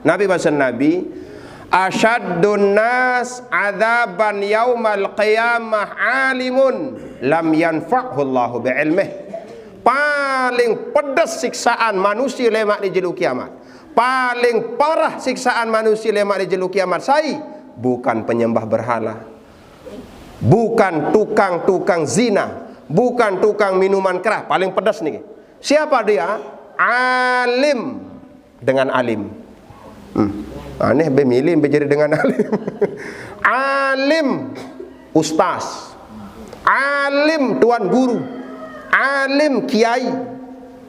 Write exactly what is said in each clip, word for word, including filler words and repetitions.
Nabi, basa Nabi, "Asyaddun nas adzaban yaumal qiyamah alimun lam yanfa'hu Allahu bi'ilmih." Paling pedes siksaan manusia lemak di jelo kiamat. Paling parah siksaan manusia lemak di jelo kiamat. Sai? Bukan penyembah berhala. Bukan tukang-tukang zina. Bukan tukang minuman keras. Paling pedes nih. Siapa dia? Alim dengan alim. Hmm. Aneh, be milim, be jadi dengan alim. Alim, ustaz. Alim, tuan guru. Alim, kiai.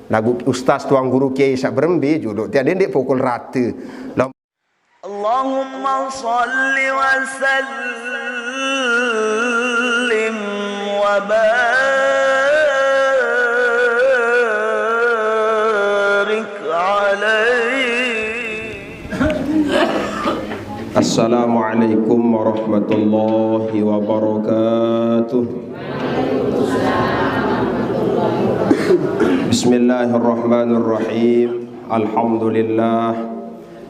Lagu ustaz, tuan guru, kiai sak berembe juduk. Tiada ndik pukul rata. Lah. Allahumma salli wa sallim wa barik alaihi. Assalamualaikum warahmatullahi wabarakatuh. Bismillahirrahmanirrahim. Alhamdulillah.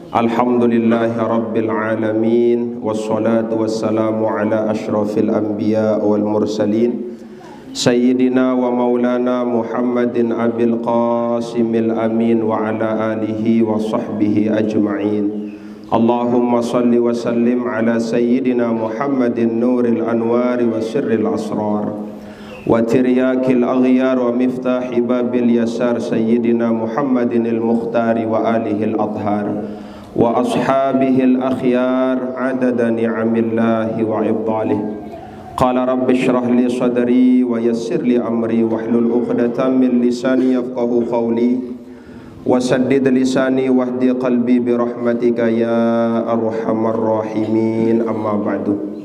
Alhamdulillahi rabbil alamin. Wassalatu wassalamu ala asyrafil anbiya wal mursalin. Sayyidina wa maulana Muhammadin abil qasimil amin wa ala alihi wa sahbihi ajma'in. Allahumma salli wa sallim ala Sayyidina Muhammadin nuril anwari wa sirril asrar. Wa tiryakil aghyar wa miftahi babil yasar Sayyidina Muhammadin al-Mukhtari wa alihil athhar. Wa ashabihil akhyar adada ni'amillahi wa ibdalih. Qala rabbi shrah li sadri wa yassir li amri wahlul uqdatan min lisani yafqahu qawli. Wa saddid lisani wahdi qalbi bi rahmatika ya arhamar rahimin. Amma ba'du.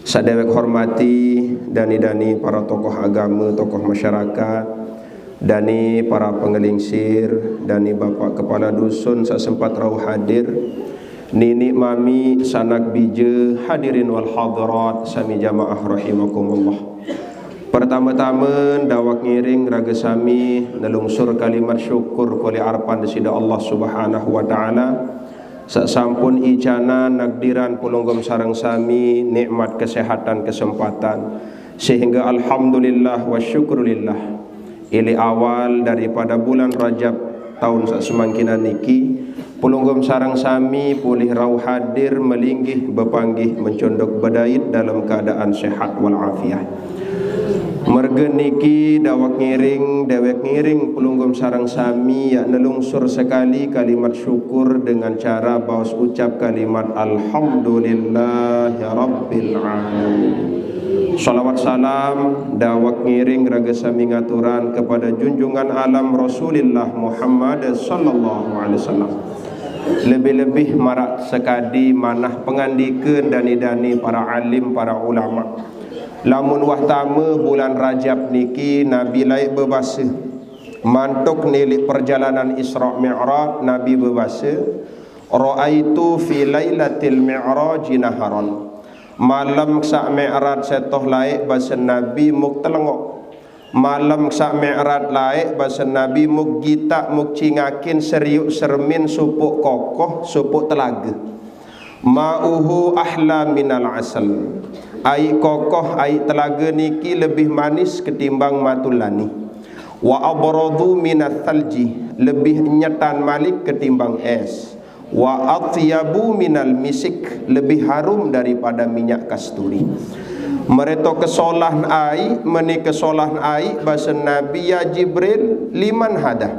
Sadewek hormati dani-dani para tokoh agama, tokoh masyarakat, dani para pengelingsir, dani Bapak Kepala Dusun sak sempat rauh hadir, nini mami, sanak bije, hadirin wal hadirat, sami jamaah rahimakumullah. Pertama-tama, dawak ngiring raga sami nelungsur kalimat syukur kuli arpan Sida Allah Subhanahu wa Ta'ala. Sak sampun icana nakdiran pulunggom sareng sami nikmat kesehatan kesempatan. Sehingga alhamdulillah wa syukrulillah. Ili awal daripada bulan Rajab tahun sak semangkinan niki, pulunggom sareng sami pulih rauh hadir melinggih bepanggih mencondok bedait dalam keadaan sehat wal afiat. Merga niki dawak ngiring, dewek ngiring pulunggom sareng sami yak nelungsur sekali kalimat syukur dengan cara baos ucap kalimat alhamdulillahirabbil alamin. Salawat salam dawak ngiring raga sami ngaturan kepada junjungan alam Rasulillah Muhammad sallallahu alaihi wasallam. Lebih-lebih marak sekadi manah pengandika dani-dani para alim, para ulama. Lamun wah tama bulan Rajab niki, Nabi laik bebasa. Mantuk nilik perjalanan Isra Mi'raj, Nabi bebasa, "Ra'aitu fi lailatil mi'raji naharan." Malam sak Mi'raj setoh laik, basa Nabi, muk telengok. Malam sak Mi'raj laik, basa Nabi, muk gitak, muk cingakin, seriuk sermin, supuk kokoh, supuk telaga. "Ma'uhu ahla minal asal." Aik kokoh, aik telaga niki lebih manis ketimbang matulani. "Wa abradu minat thalji," lebih nyetan malik ketimbang es. "Wa atyabu minal misik," lebih harum daripada minyak kasturi. Mereto kesolahan aik, meni kesolahan aik, basa Nabi, "Ya Jibril, liman hada?"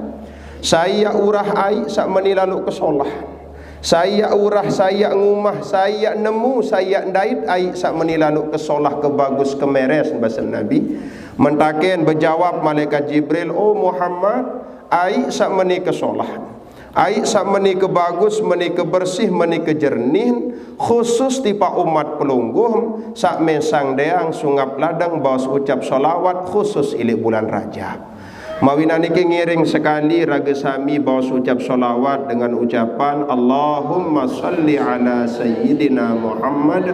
Sai yak urah aik sak meni lalu kesolah. Sai yak urah, sai yak ngumah, sai yak nemu, sai yak ndait aik sak meni lalu kesolah, kebagus, kemeres, basa Nabi. Mentaken bejawab malaikat Jibril, "Oh Muhammad, aik sak meni kesolah. Aik sak meni kebagus, meni kebersih, meni kejernih, khusus tipa umat pelungguh, sak mesang deang sungap ladang baos ucap solawat khusus ilik bulan Rajab." Mawinan niki ngiring sekali raga sami baos ucap solawat dengan ucapan Allahumma salli ala Sayyidina Muhammad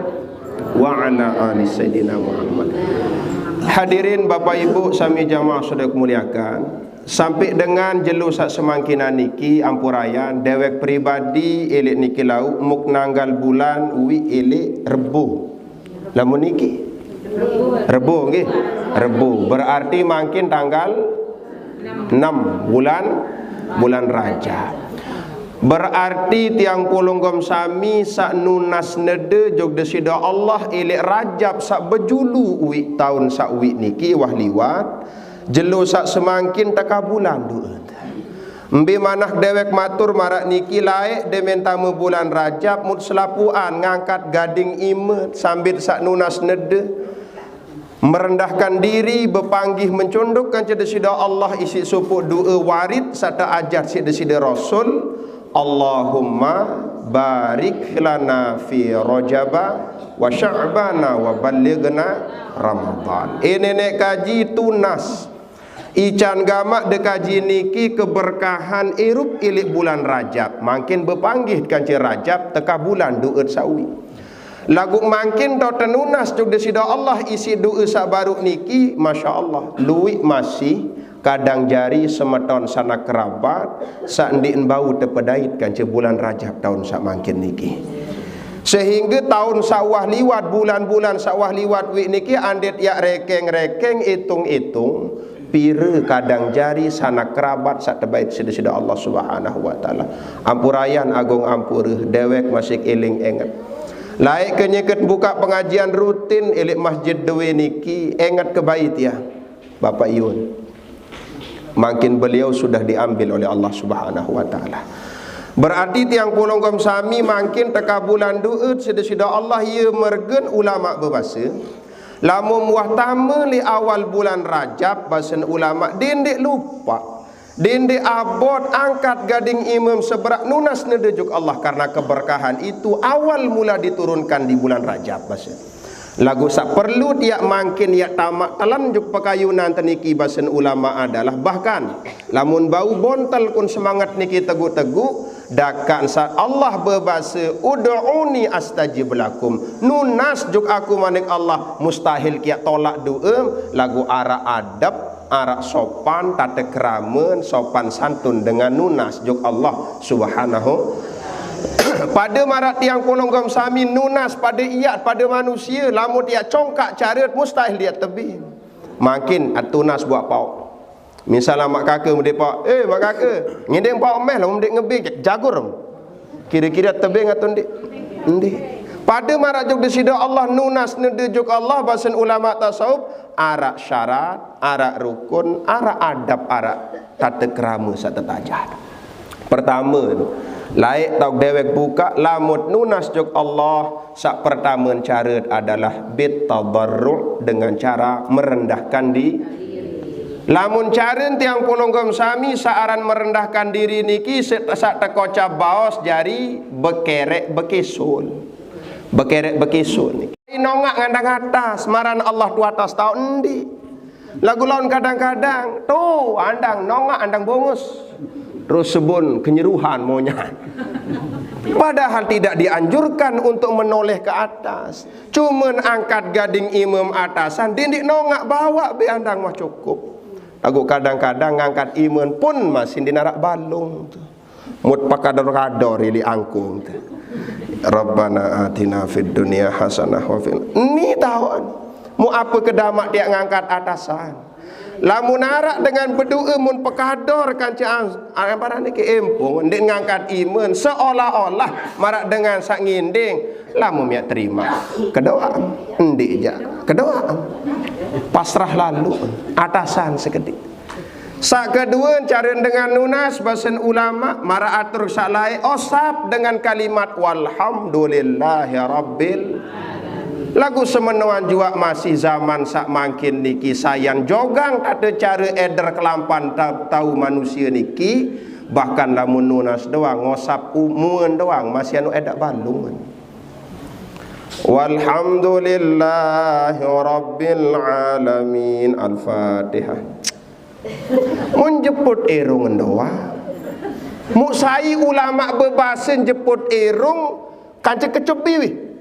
wa ala ali Sayyidina Muhammad. Hadirin Bapak Ibu sami jamaah sudah muliakan. Sampai dengan jelo saq semangkinan niki, ampurayan, dewek pribadi ilik niki lauq muk nanggal bulan uiq ilik Rebo. Lamun niki Rebo, nggih. Rebo. Berarti mangkin tanggal enam bulan, bulan Rajab. Berarti tiang polonggom sami saq nunas nede jok Deside Allah ilik Rajab saq bejulu uiq taun saq uiq niki wah liwat. Jelo saq semangkin teka bulan du'e. Mbe manah dewek matur maraq niki, laeq de mentame bulan Rajab mut selapuqan ngangkat gading imet sambit saq nunas nede. Merendahkan diri, bepanggih mencunduk kance Deside Allah isiq sopoq du'e warit saq teajar siq Deside Rasul, Allahumma barik lana fi Rajaba wa Sya'bana wa ballighna Ramadan. Eh, neneq kaji tunas. Ican gamaq de kaji niki keberkahan irup ilik bulan Rajab. Mangkin bepanggih kance Rajab teka bulan du'e saq uiq. Laguq mangkin tao tenunas jok Deside Allah isiq du'e saq baruq niki, masya Allah, luiq masih kadang jari semeton sanak kerabat saq ndeqn bau tepedait kance bulan Rajab taun saq mangkin niki. Sehingge taun saq wah liwat, bulan-bulan saq wah liwat uiq niki, andeq yaq rekeng-rekeng, itung-itung, pire kadang jari sanak kerabat saq tebait siq Deside Allah Subhanahu wa Ta'ala. Ampurayan agung ampure, dewek masih eling enget. Laeq kenyeket bukaq pengajian rutin ilik masjid dewe niki, enget kebait ya, Bapak Yun. Mangkin beliau sudah diambil oleh Allah Subhanahu wa Ta'ala. Berarti tiang polonggom sami mangkin teka bulan du'e siq Deside Allah, ie mergen ulama bebase, lamun wah tame leq awal bulan Rajab, basen ulama, dendeq lupaq, dendeq abot angkat gading imem seberaq nunas nede jok Allah, karena keberkahan itu awal mula diturunkan di bulan Rajab, basen. Laguq saq perlu tiaq mangkin yaq tamaq telan jok pekayunan teniki, basen ulama, adalah bahkan lamun bau bontel kun semanget niki teguq-teguq, dakaq nsaq Allah bebase, "Ud'uni astajib lakum." Nunas jok aku, manik Allah, mustahil kiaq tolak du'em, laguq araq adep, araq sopan, tata keramen, sopan santun dengan nunas jok Allah Subhanahu. Pade maraq tiang polonggom sami nunas pade iat pade manusie, lamun tiaq congkaq caret mustahil tiaq tebeng. Mangkin atunas buaq paoq. Misal amaq kake mende paoq, "Eh, maq kake, ngendeng paoq meh," lamun ndeq ngebeng, jagur. Kire-kire tebeng atau ndeq? Ndeq. Pade maraq jok Deside Allah, nunas nede jok Allah, basen ulama tasawuf, araq syarat, araq rukun, araq adab, araq tate kerame saq tetajah. Pertame, laeq taoq dewek bukaq, lamun nunas jok Allah, saq pertame caret adalah bit tadarru, dengan cara merendahkan di-, Lamun caren tiang polonggom sami, saq aran merendahkan diri niki se-, saq teko cap baos jari bekerek bekesul. Bekerek bekesul niki. Nongaq ngandang atas, maran Allah tu atas tao endi. Laguq laun kadang-kadang, tu andang nongaq andang bongus. Terus sebun kenyeruhan monyet. Padahal tidak dianjurkan untuk menoleh ke atas. Cuman angkat gading imem atasan, dindik nongaq bawaq be andang mah cukup. Laguq kadang-kadang ngangkat imem pun masih dinaraq balung tu. Mut pakador-kador ilik angkung tu. Rabbana atina fid dunya hasanah wa fil. Ni taun. Mu apa kedamaq tiaq ngangkat atasan? Lamun araq dengan bedoe mun pekador kance an-, aran barang niki empung, ndeq ngangkat imen, seolah-olah maraq dengan saq nginding, lamun miaq terima, kedoa, ndeq jaq, kedoa. Pasrah lalu, atasan sekediq. Saq kedue, caren dengan nunas, basen ulama, maraq atur saq laeq, osap dengan kalimat, "Walhamdulillahirabbil." Laguq semenoan juaq masih zaman saq mangkin niki sayan jogang tate care eder kelampan ta-, tau manusie niki, bahkan lamun nunas doang, ngosap u-, muen doang, masih anu edaq balung. Walhamdulillahirabbil alamin. Al-Fatihah. Mun jeput irung doang. Muq sai ulama bebasen jeput irung kance kecup biwih.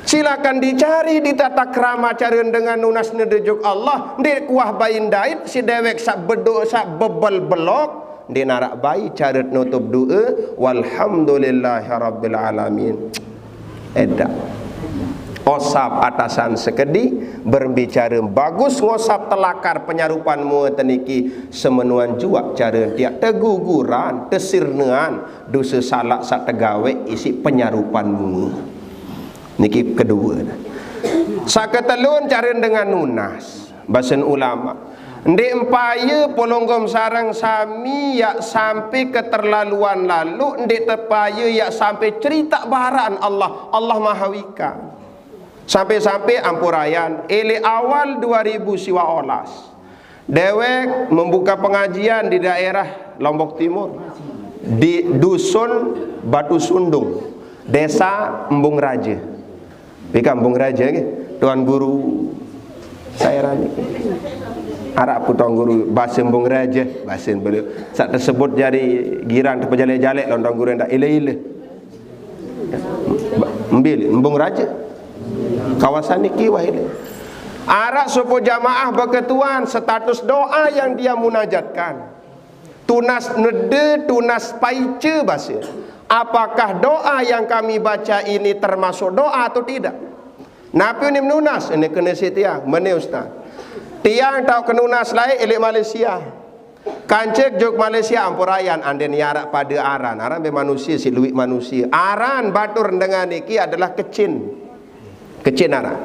Silakan dicari di tata krama cara dengan nunas neda jok Allah, ndeq kuah bai ndait, si dewek saq bedoq, saq bebel belok, ndeq naraq bai cara nutup doe, "Walhamdulillahirabbil alamin." Eda. Osap atasan sekedi, berbicara bagus, ngosap telakar penyarupan mua teniki, semenuan juaq cara tiaq teguguran, tesirnean, dose salaq saq tegaweq isiq penyarupan mua. Niki kedue. Saq ketelun, cara dengan nunas. Basen ulama, ndeq mpaye polonggom sareng sami yaq sampe keterlaluan laluq, ndeq tepaye yaq sampe ceritaq baraqn Allah, Allah Maha Wikan. Sampe-sampe ampurayan, eleq awal dua ribu siwaq olas, dewek membuka pengajian di daerah Lombok Timur, di Dusun Batu Sundung, Desa Embung Raja. Pika Embung Raja nggih, Tuan Guru Sairani. Araq pun Tuan Guru base Embung Raja, base beliau. Saq tersebut jari girang tepejalek-jalek lawan Tuan Guru ndak ile-ile. Mbil, Embung Raja. Kawasan niki wah ile. Araq sopoq jamaah beketuan status doa yang dia munajatkan. Tunas nede, tunas paice base. Apakah doa yang kami baca ini termasuk doa atau tidak? Napi unin nunas, ini kene siq tiang, mene Ustaz. Tiang taoq kenunas laeq leq Malaysia. Kancek jok Malaysia ampurayan, anden yaraq pade aran. Aran be manusie, siq lueq manusie. Aran batur dengan niki adalah Kecin. Kecin aran.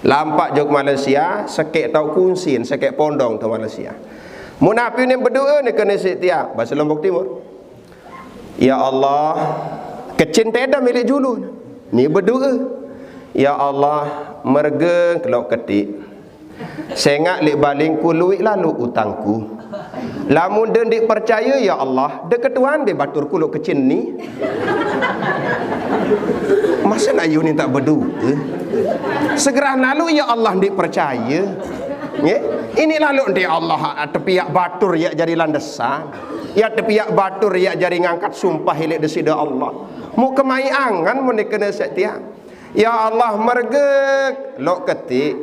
Lampaq jok Malaysia, sekeq taoq kunsin, sekeq pondong to Malaysia. Mun napi unin bedoe, ne kene siq tiang, base Lombok Timur. Ya Allah, Kecin tedem milik julu. Ni bedoe. Ya Allah, merge kelok ketik. Sengaq leq balengku lueq laluq utangku. Lamun de ndeq percaye, ya Allah, de ketuan be baturku lok Kecin ni. Masa nak yuni tak bedoe? Segerah laluq, ya Allah, ndeq percaye. Nggih? Ini laluq ndeq Allah tepiaq batur yaq jari landesan. Ya tepiaq batur yaq jari ngangkat sumpah leq Deside Allah. Mu kemai angan mun kene siq tiang. Ya Allah, merge lok ketik.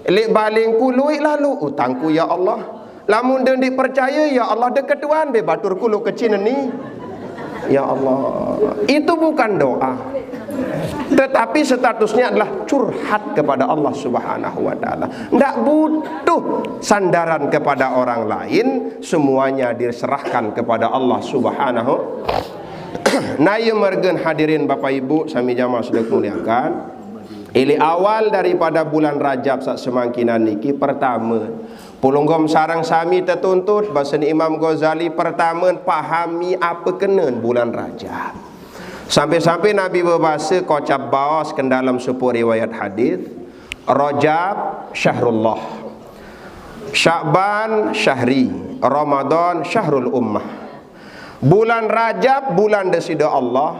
Leq balengku lueq laluq utangku, ya Allah. Lamun de ndeq percaye, ya Allah, de ketuan be baturku lok Kecin ni. Ya Allah, itu bukan doa. Tetapi statusnya adalah curhat kepada Allah Subhanahu wa Ta'ala. Ndak butuh sandaran kepada orang lain, semuanya diserahkan kepada Allah Subhanahu. Nah, ye mergen hadirin Bapak Ibu sami jamaah saq muliakan. Ili awal daripada bulan Rajab saq semangkinan niki, pertame, polonggom sareng sami tetuntut, basen Imam Ghazali, pertame, pahami ape kenen bulan Rajab. Sampe-sampe Nabi bebase, kocap baos ken dalem sopoq riwayat hadis, "Rajab syahrullah, Sya'ban syahri, Ramadan syahrul ummah." Bulan Rajab bulan Deside Allah,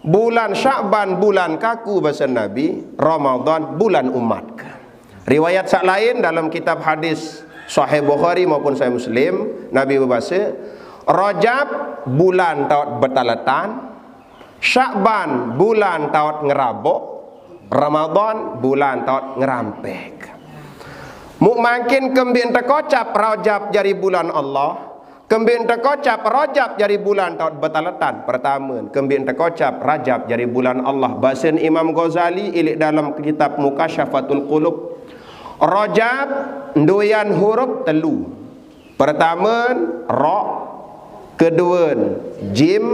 bulan Sya'ban bulan kaku, basen Nabi, Ramadan bulan umat. Riwayat saq lain dalam kitab hadis Sahih Bukhari maupun Sahih Muslim, Nabi bebase, "Rajab bulan taoq betaletan, Sya'ban bulan taoq ngeraboq, Ramadan bulan taoq ngerampek." Muq mangkin kembeq tekocap Rajab jari bulan Allah, kembeq tekocap Rajab jari bulan taoq betaletan. Pertame, kembeq tekocap Rajab jari bulan Allah. Basen Imam Ghazali ileq dalem kitab Mukasyafatul Qulub, Rajab nduean huruf telu. Pertame, ro, kedue, jim,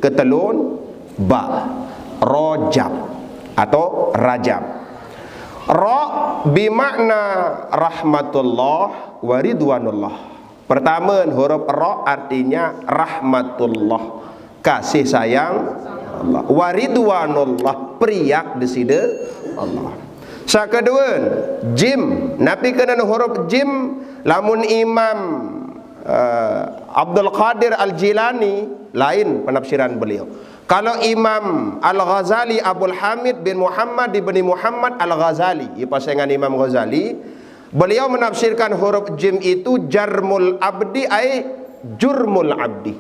ketelun, ba. Rojab atau Rajab. Ro bimakna rahmatullah wa ridwanullah. Pertame, huruf ro artinya rahmatullah, kasih sayang Allah. Wa ridwanullah, periak Deside Allah. Saq kedue, jim. Napi kenen huruf jim? Lamun Imam, eh, Abdul Qadir Al-Jilani, lain penafsiran beliau. Kalau Imam Al-Ghazali, Abul Hamid bin Muhammad ibni Muhammad Al-Ghazali, ye pasengan Imam Ghazali, beliau menafsirkan huruf jim itu jarmul abdi, ai jurmul abdi.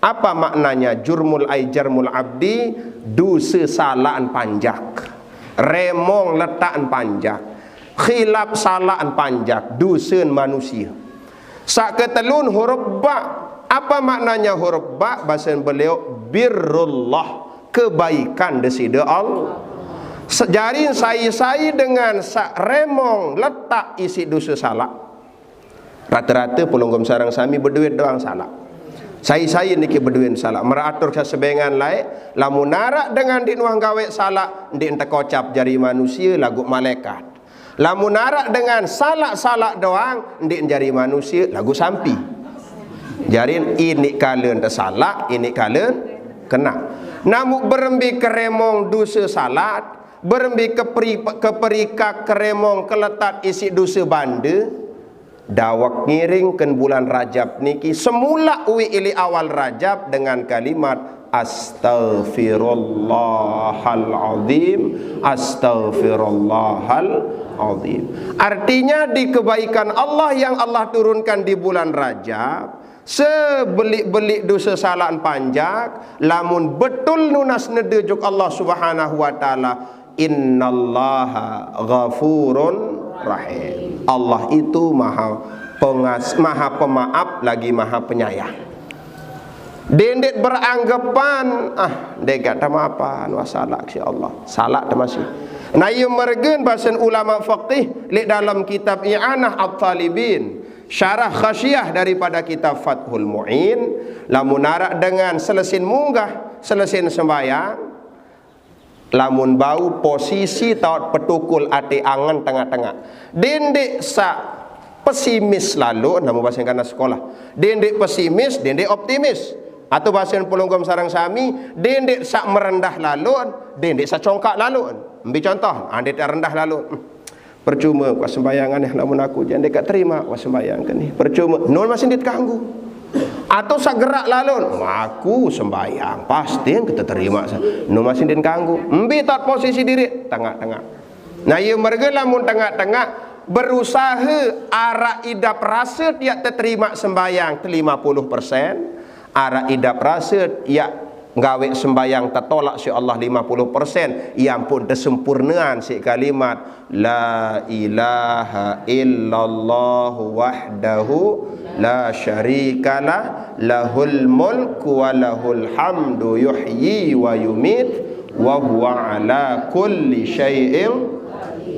Apa maknanya jurmul ai jarmul abdi? Dose salaqn panjak. Remong letak panjak, khilaf salak panjak, dusun manusia. Sak ketelun huruf ba. Apa maknanya huruf ba? Bahasa beliau, birrullah, kebaikan desida Allah. Sejarin sai-sai dengan sak remong letak isi dusa salak. Rata-rata pelungguh sareng sami beduit doang salak. Sai-sai niki beduit salak. Meratur kesebengan lai, lamun narak dengan ndik nuah gawe salak, ndik ente kocap jari manusia lagu malaikat. Lamun narak dengan salak-salak doang, ndik jari manusia lagu sampi. Jari ini kalen salak, ini kalen kena. Namu berembi keremong dusa salak, berembi keperi-, keperikak keremong keletat isi dusa bande, dawek ngiringken bulan Rajab niki semula wi ili awal Rajab dengan kalimat, "Astaghfirullahal azim, astaghfirullahal azim." Artinya, di kebaikan Allah yang Allah turunkan di bulan Rajab, sebelik-belik dosa salaan panjak, lamun betul nunas nedejuk Allah Subhanahu wa Ta'ala, "Innallaha ghafurun rahim." Allah itu maha pengas-, maha pemaaf lagi maha penyayang. Dendet beranggapan, ah, dega tamapan, wah, salak si Allah. Salak temasi. Nah, ia mergen basen ulama faqih, lek dalam kitab I'anah At-Talibin, syarah khasyiah daripada kitab Fathul Mu'in, lamun narak dengan selesin munggah, selesin sembayang, lamun bau posisi taut petukul ate angen tengah-tengah. Dendik sak pesimis lalu, namu bahasa kana sekolah. Dendik pesimis, dendik optimis. Atau bahasa pelunggum sarang sami, dendik sak merendah lalu, dendik sak congkak lalu. Ambil contoh, andai tak rendah lalu. Hmm. Percuma kuah sembayangan ni, lamun aku jan deka terima kuah sembayang ke ni. Percuma, nun masih dit kanggu. Atau sagerak lalun, aku sembayang, pasti yang kita terima. Nun masih dit kanggu. Embi tot posisi diri, tengah-tengah. Nah, ia merga lamun tengah-tengah, berusaha arak idap rasa tiap terima sembayang te lima puluh persen, arak idap rasa tiap gawe sembayang tetolak si Allah lima puluh persen, ia ampun tesempurnaan si kalimat, "La ilaha illallah wahdahu la syarikalah, lahul mulku wa lahul hamdu yuhyi wa yumit, wa huwa ala kulli syai'in."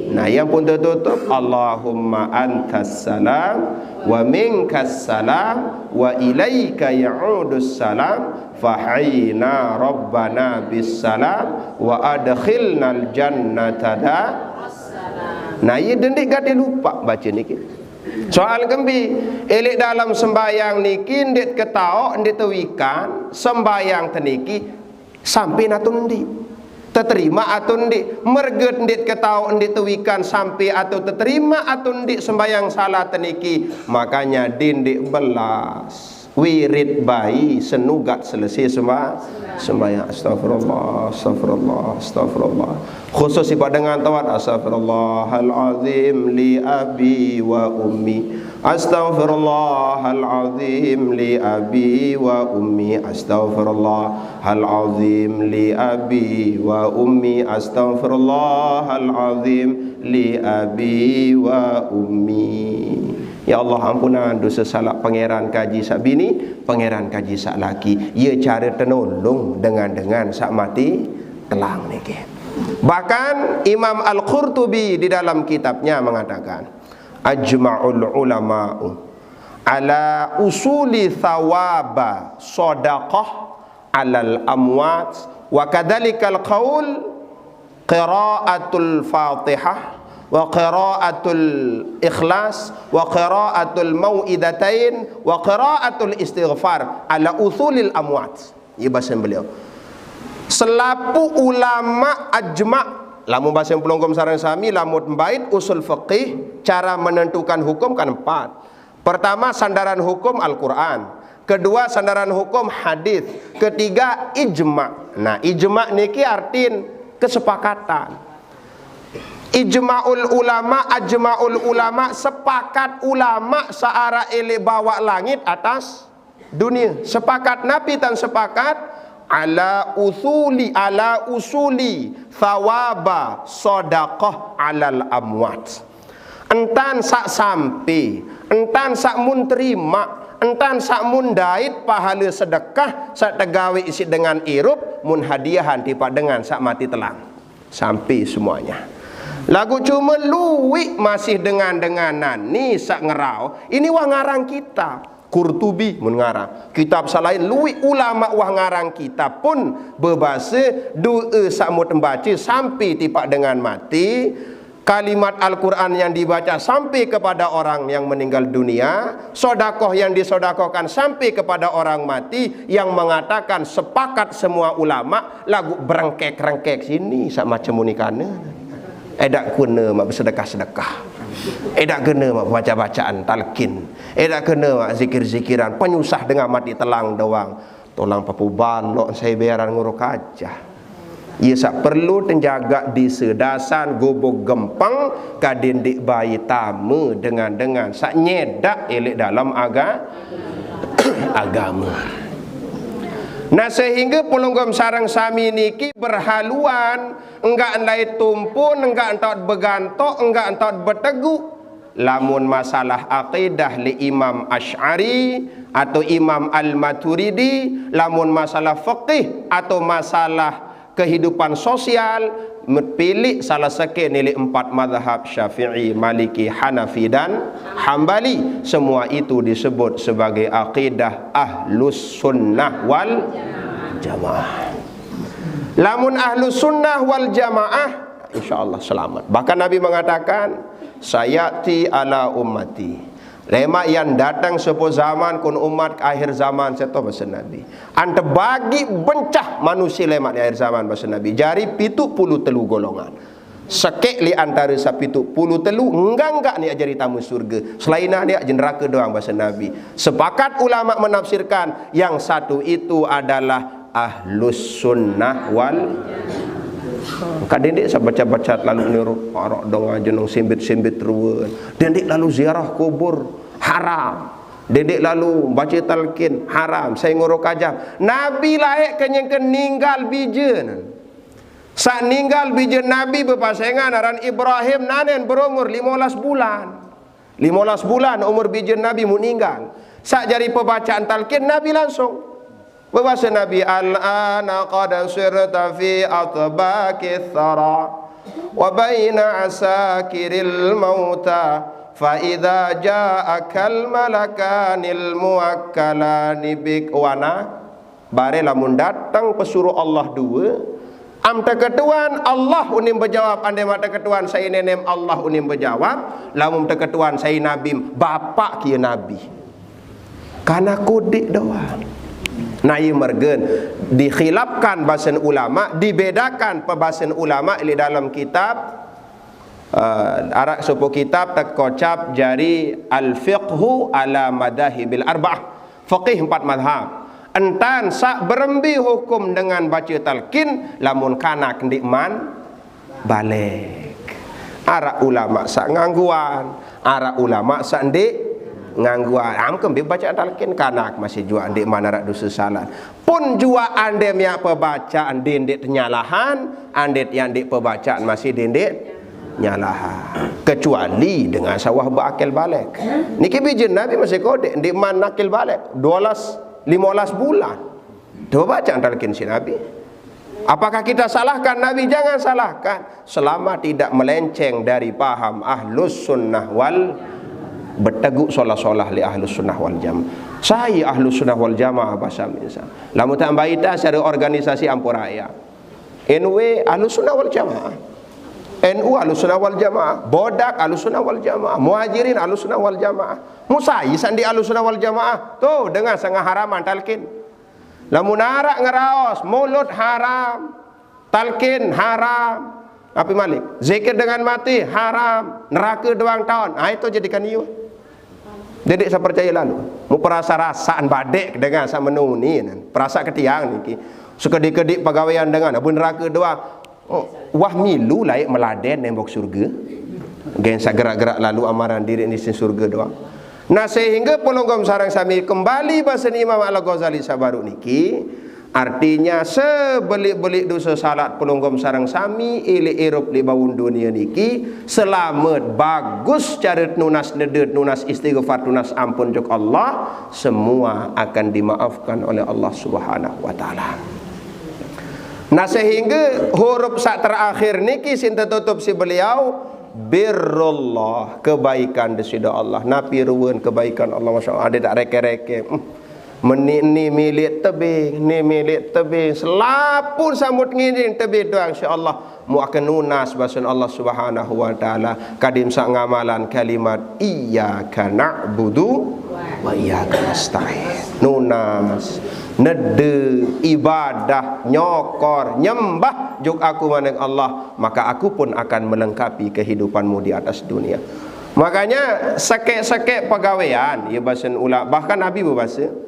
Nah, ia ampun tertutup, "Allahumma antas salam, wa minkas salam, wa ilaika ya'udus salam, fahayyina rabbana bis salam, wa adkhilnal jannata da." Nah, ia dendik gade lupa baca niki. Soal gembi, elik dalam sembayang niki ndik ketaok, ndik tewikan, sembayang teniki sampai atau ndik. Teterima atau ndik, merget ndik ketaok, ndik tewikan sampai atau teterima atau ndik sembayang salat teniki. Makanya dendik belas. Wirid bayi senugat selesai semba-, sembahyang. Astagfirullah, astagfirullah, astagfirullah. Khusus ibadah dengan tawat, "Astagfirullahalazim li abi wa ummi. Astagfirullahalazim li abi wa ummi. Astagfirullahalazim li abi wa ummi. Astagfirullahalazim li abi wa ummi." Ya Allah, ampunan dosa salak Pangeran kaji sak bini, Pangeran kaji sak laki. Ia cara tenolong dengan-dengan sak mati telang niki. Bahkan Imam Al-Qurtubi di dalam kitabnya mengatakan, "Ajma'ul ulama'u ala usuli thawaba sadaqah alal amwat, wa kadzalikal qaul qiraatul Fatihah, wa qiraatul Ikhlas, wa qiraatul Mau'idatain, wa qiraatul Istighfar ala usulil amwat." Ia bahasa beliau. Selapu ulama ajma, lamun bahasa pelunggum sarang sami, lamun bait usul fikih, cara menentukan hukum kan empat. Pertama, sandaran hukum Al-Quran. Kedua, sandaran hukum hadis. Ketiga, ijma. Nah, ijma niki artin kesepakatan. Ijmaul ulama, ajmaul ulama, sepakat ulama searah elik bawah langit atas dunia. Sepakat napi tan sepakat, Ala usuli, ala usuli thawaba sadaqah alal amwat. Entan sak sampe, entan sak mun terima, entan sak mun dait pahala sedekah sak tegawe isi dengan irup, mun hadiahan tipak dengan sak mati telang. Sampe semuanya. Lagu cuma luik masih dengan-denganan ni sak ngerau. Ini wah ngarang kitab. Qurtubi mun ngarang. Kitab salain luik ulama wah ngarang kitab pun bebase doa sak mut embaca sampe tipak dengan mati. Kalimat Al-Quran yang dibaca sampai kepada orang yang meninggal dunia, sodakoh yang disodakohkan sampai kepada orang mati, yang mengatakan sepakat semua ulama, lagu berengkek-rengkek sini sak macam unikane. Edak guna mak bersedekah-sedekah. Edak guna mak baca-bacaan talkin. Edak guna mak zikir-zikiran. Penyusah dengan mati telang doang. Tolang papu balok saya bayaran nguruk aja. Ia sak perlu tenjaga di sedasan gubuk gempeng kadin dik bayi tama dengan-dengan sak nyedak elek dalam aga agama. Nah, sehingga pelunggom sarang sami niki berhaluan, enggak entai tumpun, enggak entot begantok, enggak entot beteguk. Lamun masalah akidah li Imam Asy'ari atau Imam Al-Maturidi, lamun masalah fikih atau masalah kehidupan sosial, pilih salah seke nili empat madhab Syafi'i, Maliki, Hanafi dan Hambali. Semua itu disebut sebagai akidah Ahlus Sunnah wal Jamaah. Lamun Ahlus Sunnah wal Jamaah, insya Allah selamat. Bahkan Nabi mengatakan, "Sayati ala ummati." Lemak yang datang sepo zaman kun umat akhir zaman seto basa Nabi. Ante bagi bencah manusia lemak di akhir zaman basa Nabi. Jari pitu puluh telu golongan. Sekek li antara sapitu puluh telu, enggak-enggak ni ajari tamu surga. Selaina ni aja neraka doang basa Nabi. Sepakat ulama menafsirkan yang satu itu adalah Ahlus Sunnah wal. Kadin dik sa baca-baca lalu niru arak dong aja nong simbit-simbit ruan. Dendik lalu ziarah kubur, haram. Dendik lalu baca talkin, haram. Saya nguruk aja. Nabi laek kenyengke ninggal bijen. Sak ninggal bijen Nabi bepasengan aran Ibrahim nanen berumur lima belas bulan. Lima belas bulan umur bijen Nabi mu ninggal. Sak jari pebacaan talkin Nabi langsung. Bebasa Nabi, "Al-ana qad sirta fi atbaqi thara wa baina asakiril mauta fa idza ja'akal malakanil muwakkalani bik wana." Bare lamun datang pesuruh Allah dua, am teketuan Allah unim bejawab, ande mak teketuan sai nenem Allah unim bejawab, lamun teketuan sai nabim bapak kia nabi. Karena kodik doang. Nah, ia mergen dikhilafkan basen ulama, dibedakan pebasen ulama di dalam kitab, eh, arak sopo kitab tekocap jari Al-Fiqhu ala Madahibil Arba'ah. Fikih empat madhab. Entan sak berembi hukum dengan baca talkin lamun kanak ndik man balek. Arak ulama sak ngangguan, arak ulama sak ndik ngangguan. Am kembi baca talkin kanak masih jua ndik man arak dosa salah. Pun jua ande miak pebacaan ndik ndik tenyalahan, ande yang ndik pebacaan masih ndik ndik nyalahan. Kecuali dengan sawah berakil balek. Niki bijen Nabi masih kodek, ndik man akil balek. Dua belas, lima belas bulan. Coba baca talkin si Nabi. Apakah kita salahkan Nabi? Jangan salahkan. Selama tidak melenceng dari paham Ahlus Sunnah wal beteguk solah-solah li Ahlus Sunnah wal Jamaah. Saya Ahlus Sunnah wal Jamaah bahasa Indonesia. Lamun tak baita secara organisasi ampuraya. N W Ahlus Sunnah wal Jamaah. N U Ahlus Sunnah wal Jamaah. Bodak Ahlus Sunnah wal Jamaah. Muhajirin Ahlus Sunnah wal Jamaah. Musai sandi Ahlus Sunnah wal Jamaah. Tuh, dengan sengah haraman talkin. Lamun arak ngeraos, mulut haram, talkin haram, api malik, zikir dengan mati haram, neraka doang taun. Ah, itu jadikan iyo. Jadi saya percaya lalu. Mu perasa rasaan badek dengan sama nuni nan. Perasa ketiang niki. Sekedik-kedik pegawaian dengan abu neraka doang. Oh, wah milu laik meladen nembok surga. Gen sak gerak-gerak lalu amaran diri ni sin surga doang. Nah, sehingga pelonggom sarang sami kembali bahasa Imam Al-Ghazali sabaru niki, Artinya, sebelik-belik dosa salat pelungguh sareng sami, ilik irup di bawon dunia niki, selamet, bagus cara nunas neda, nunas istighfar, nunas ampun jok Allah, semua akan dimaafkan oleh Allah Subhanahu wa Ta'ala. Nah, sehingga huruf sak terakhir niki sing tertutup si beliau, birrullah, kebaikan di sida Allah. Napi ruwun kebaikan Allah, Masya Allah, ada tak reke-reke. Hmm. Meni ni milik tebing, ni milik tebing. Selapun samut ngiring tebing doang, insya Allah. Mu akan nunas bahasan Allah Subhanahu wa Ta'ala. Kadim sak ngamalan kalimat, "Iyyaka na'budu wa iyyaka nasta'in." Nunas, nede, ibadah, nyokor, nyembah, juk aku maneng Allah, maka aku pun akan melengkapi kehidupanmu di atas dunia. Makanya, sekek-sekek pegawean, ya, bahasan ula-, bahkan Nabi berbahasa,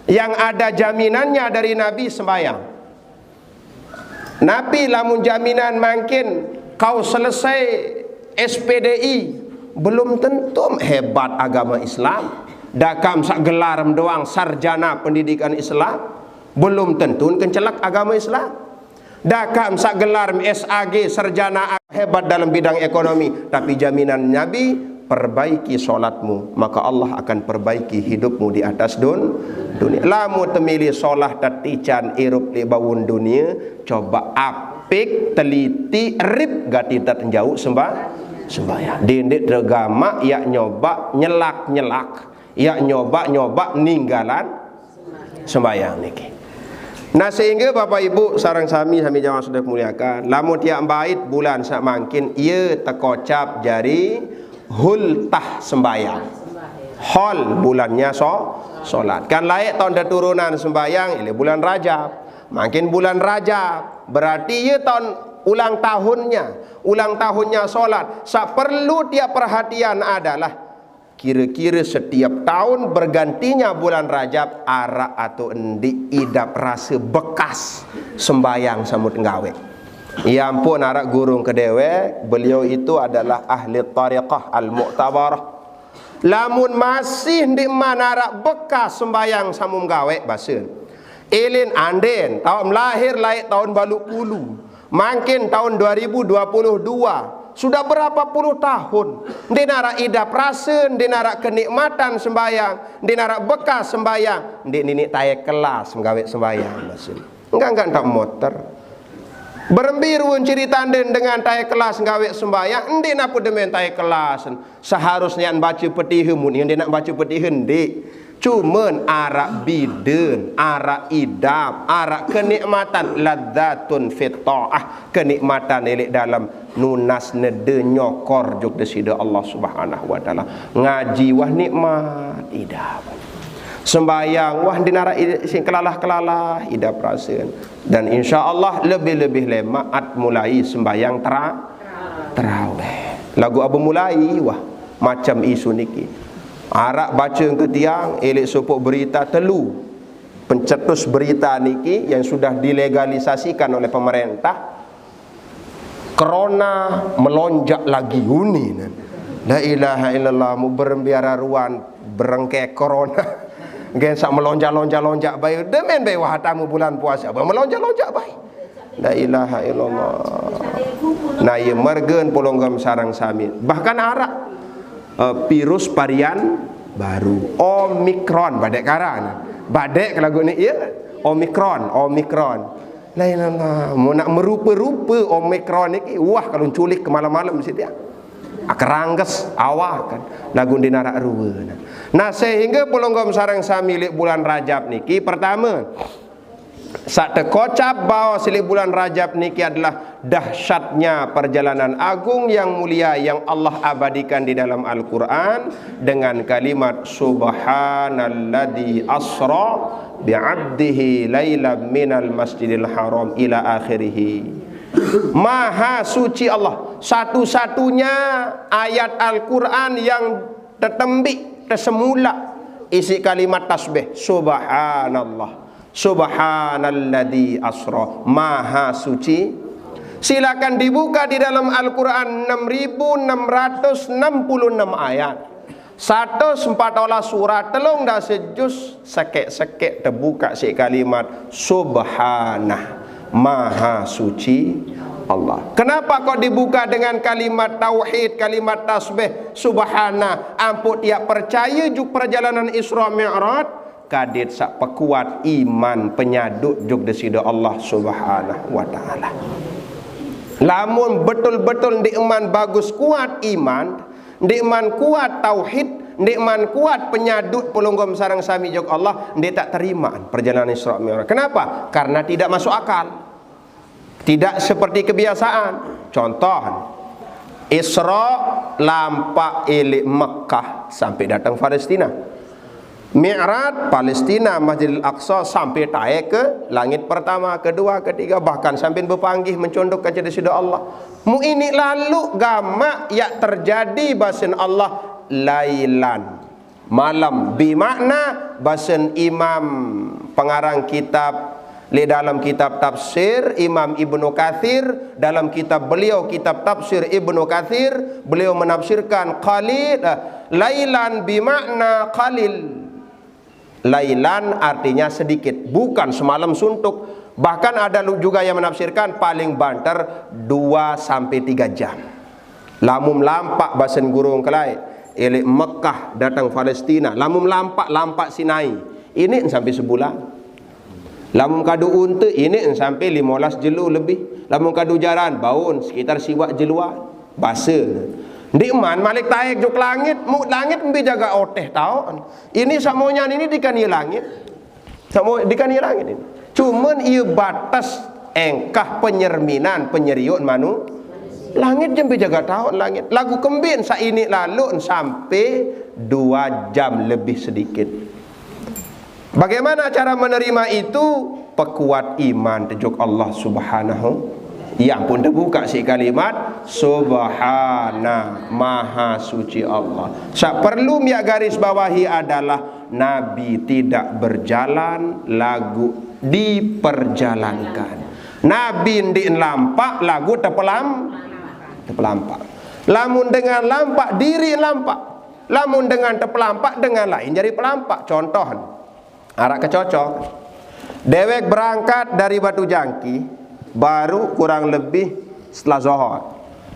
yang ada jaminannya dari Nabi sembahyang. Napi lamun jaminan mangkin kau selesai S P D I, belum tentu hebat agama Islam. Dakam sak gelar doang sarjana pendidikan Islam, belum tentu kencelak agama Islam. Dakam sak gelar S A G sarjana hebat dalam bidang ekonomi, tapi jaminan Nabi, perbaiki sholatmu, maka Allah akan perbaiki hidupmu di atas dun-, dunia. Lamun temili sholat tatican irup di bawon dunia, coba apik, teliti, rip gati tat jauh sembah-, sembahyang. Dindik tergama, yak nyoba nyelak-nyelak, yak nyoba-nyoba ninggalan sembahyang niki. Nah, sehingga Bapak Ibu sareng sami, sami jamaah sudah muliakan, lamun tiap bait bulan sak mangkin, ia tekocap jari hultah sembahyang. Hol bulannya so, solat. Kan laik tahun keturunan sembahyang, ini bulan Rajab. Mangkin bulan Rajab, berarti ia tahun ulang tahunnya. Ulang tahunnya solat. Sak perlu tiap perhatian adalah kira-kira setiap tahun bergantinya bulan Rajab, arak atau endi idap rasa bekas sembahyang samut nggawe. Ya ampun, arak gurung kedewek, beliau itu adalah ahli tariqah al-mu'tabarah. Lamun masih endi man arak bekas sembahyang samut nggawe, bahasan. Ilin andin, tahun melahir laik tahun balu puluh. Mangkin tahun dua ribu dua puluh dua, sudah berapa puluh tahun, endi narak idap rasa, endi narak kenikmatan sembahyang, endi narak bekas sembahyang, endi nini tae kelas menggawe sembahyang, maksud. Enggak, enggak, enggak motor. Berembi ruwun cerita endi dengan tae kelas menggawe sembahyang, endi napa demen tae kelas. Seharusnya baca petiha, mun endi nak baca petiha, endi. Cuman arak biden, arak idap, arak kenikmatan, ladzatun fit ta'ah, kenikmatan ilik dalam nunas nede nyokor juk desida Allah Subhanahu wa Ta'ala. Ngaji wah nikmat, idap. Sembahyang wah endi narak i-, sing kelalah-kelalah, idap rasen. Dan insya Allah lebih-lebih lemak at mulai sembahyang tera-, terawih. Lagu abu mulai wah macam isu niki. Arak baca ke tiang, ilik supuk berita telu. Pencetus berita niki yang sudah dilegalisasikan oleh pemerintah. Corona melonjak lagi uni nan. La ilaha illallah, mu berembiara ruan berengke corona. Gen sak melonjak-lonjak-lonjak bae. Demen bae wah tamu bulan puasa. Ba melonjak-lonjak bae. La ilaha illallah. Nah, ia mergen polonggam sarang sami. Bahkan arak, eh, virus varian baru, Omicron, badek karan. Badek lagu ni, ya. Omicron, Omicron. La ilaha illallah. Mau nak merupa-rupa Omicron ni, wah, kalau culik ke malam-malam situ ya. Akerangges awak kan. Lagu endi narak ruwa. Nah, sehingga polonggam sarang sami ilik bulan Rajab niki, pertama, sak tekocap baos ilik bulan Rajab niki adalah dahsyatnya perjalanan agung yang mulia yang Allah abadikan di dalam Al-Quran dengan kalimat, "Subhanalladzi asra bi'abdihi lailam minal masjidil haram ila akhirih." Maha suci Allah, satu-satunya ayat Al-Quran yang tetembik, tesemula isi kalimat tasbih, "Subhanallah." Subhanalladzi asra, maha suci. Silakan dibuka di dalam Al-Quran, enam ribu enam ratus enam puluh enam ayat. Satus empat olas surat, telung dasa juz, sekek-sekek tebuka siq kalimat Subhanah, Maha Suci Allah. Kenapa kok dibuka dengan kalimat tauhid, kalimat tasbih, Subhanah? Ampoq tiaq percaye juk perjalanan Isra Mi'raj, kadit saq pekuat iman penyadut juk Deside Allah Subhanahu wa Ta'ala. Lamun betul-betul ndeqman bagus kuat iman, ndeqman kuat tauhid, ndeqman kuat penyadut pelungguh sareng sami juk Allah, ndeq taq terimaan perjalanan Isra Mi'raj. Kenapa? Karena tidak masuk akal. Tidak seperti kebiasaan. Contoh, Isra lampaq eleq Mekah sampai dateng Palestina. Mi'raj, Palestina, Masjidil Aqsa, sampai taek ke langit pertama, kedua, ketiga, bahkan sampai bepanggih mencunduk kance Deside Allah. Mu iniq laluq gamaq yaq terjadi basen Allah lailan. Malem, bimakna basen Imam pengarang kitab, leq dalem kitab tafsir, Imam Ibnu Katsir, dalam kitab beliau, kitab tafsir Ibnu Katsir, beliau menafsirkan qalil, eh, lailan bimakna qalil. Lailan artinya sedikit, bukan semalam suntuk. Bahkan ada lu-, juga yang menafsirkan paling banter dua sampai tiga jam. Lamun lampaq basen guru kelai, eleq Mekah dateng Palestina, lamun lampaq, lampaq Sinai, iniq sampai sebulan. Lamun kadu unte, iniq sampai lime olas jelo lebih. Lamun kadu jaran, baun sekitar siwaq jeloan. Base. Ndeqman malik taek juk langit, mu langit mbe jagaq oteh taoqn. Iniq saq monyan iniq dikan ie langit. Saq mo-, dikan ie langit iniq. Cuman ie bates engkah penyerminan, penyerioqn manu-, langit jembe jagaq taoqn langit. Laguq kembeqn saq iniq laluqn sampai dua jam lebih sedikit. Bagaimana cara menerima itu? Pekuat iman tejuk Allah Subhanahu. Ya ampun, tebuka siq kalimat Subhana, Maha Suci Allah. Saq perlu miaq garis bawahi adalah Nabi tidak berjalan laguq diperjalankan. Nabi ndeq lampaq laguq tepelam-, tepelampaq. Lamun dengan lampaq, diriq lampaq. Lamun dengan tepelampaq, dengan lain jari pelampaq. Contoh, araq kecocok. Dewek berangkat dari Batu Jangki, baruq kurang lebih setelah zohor.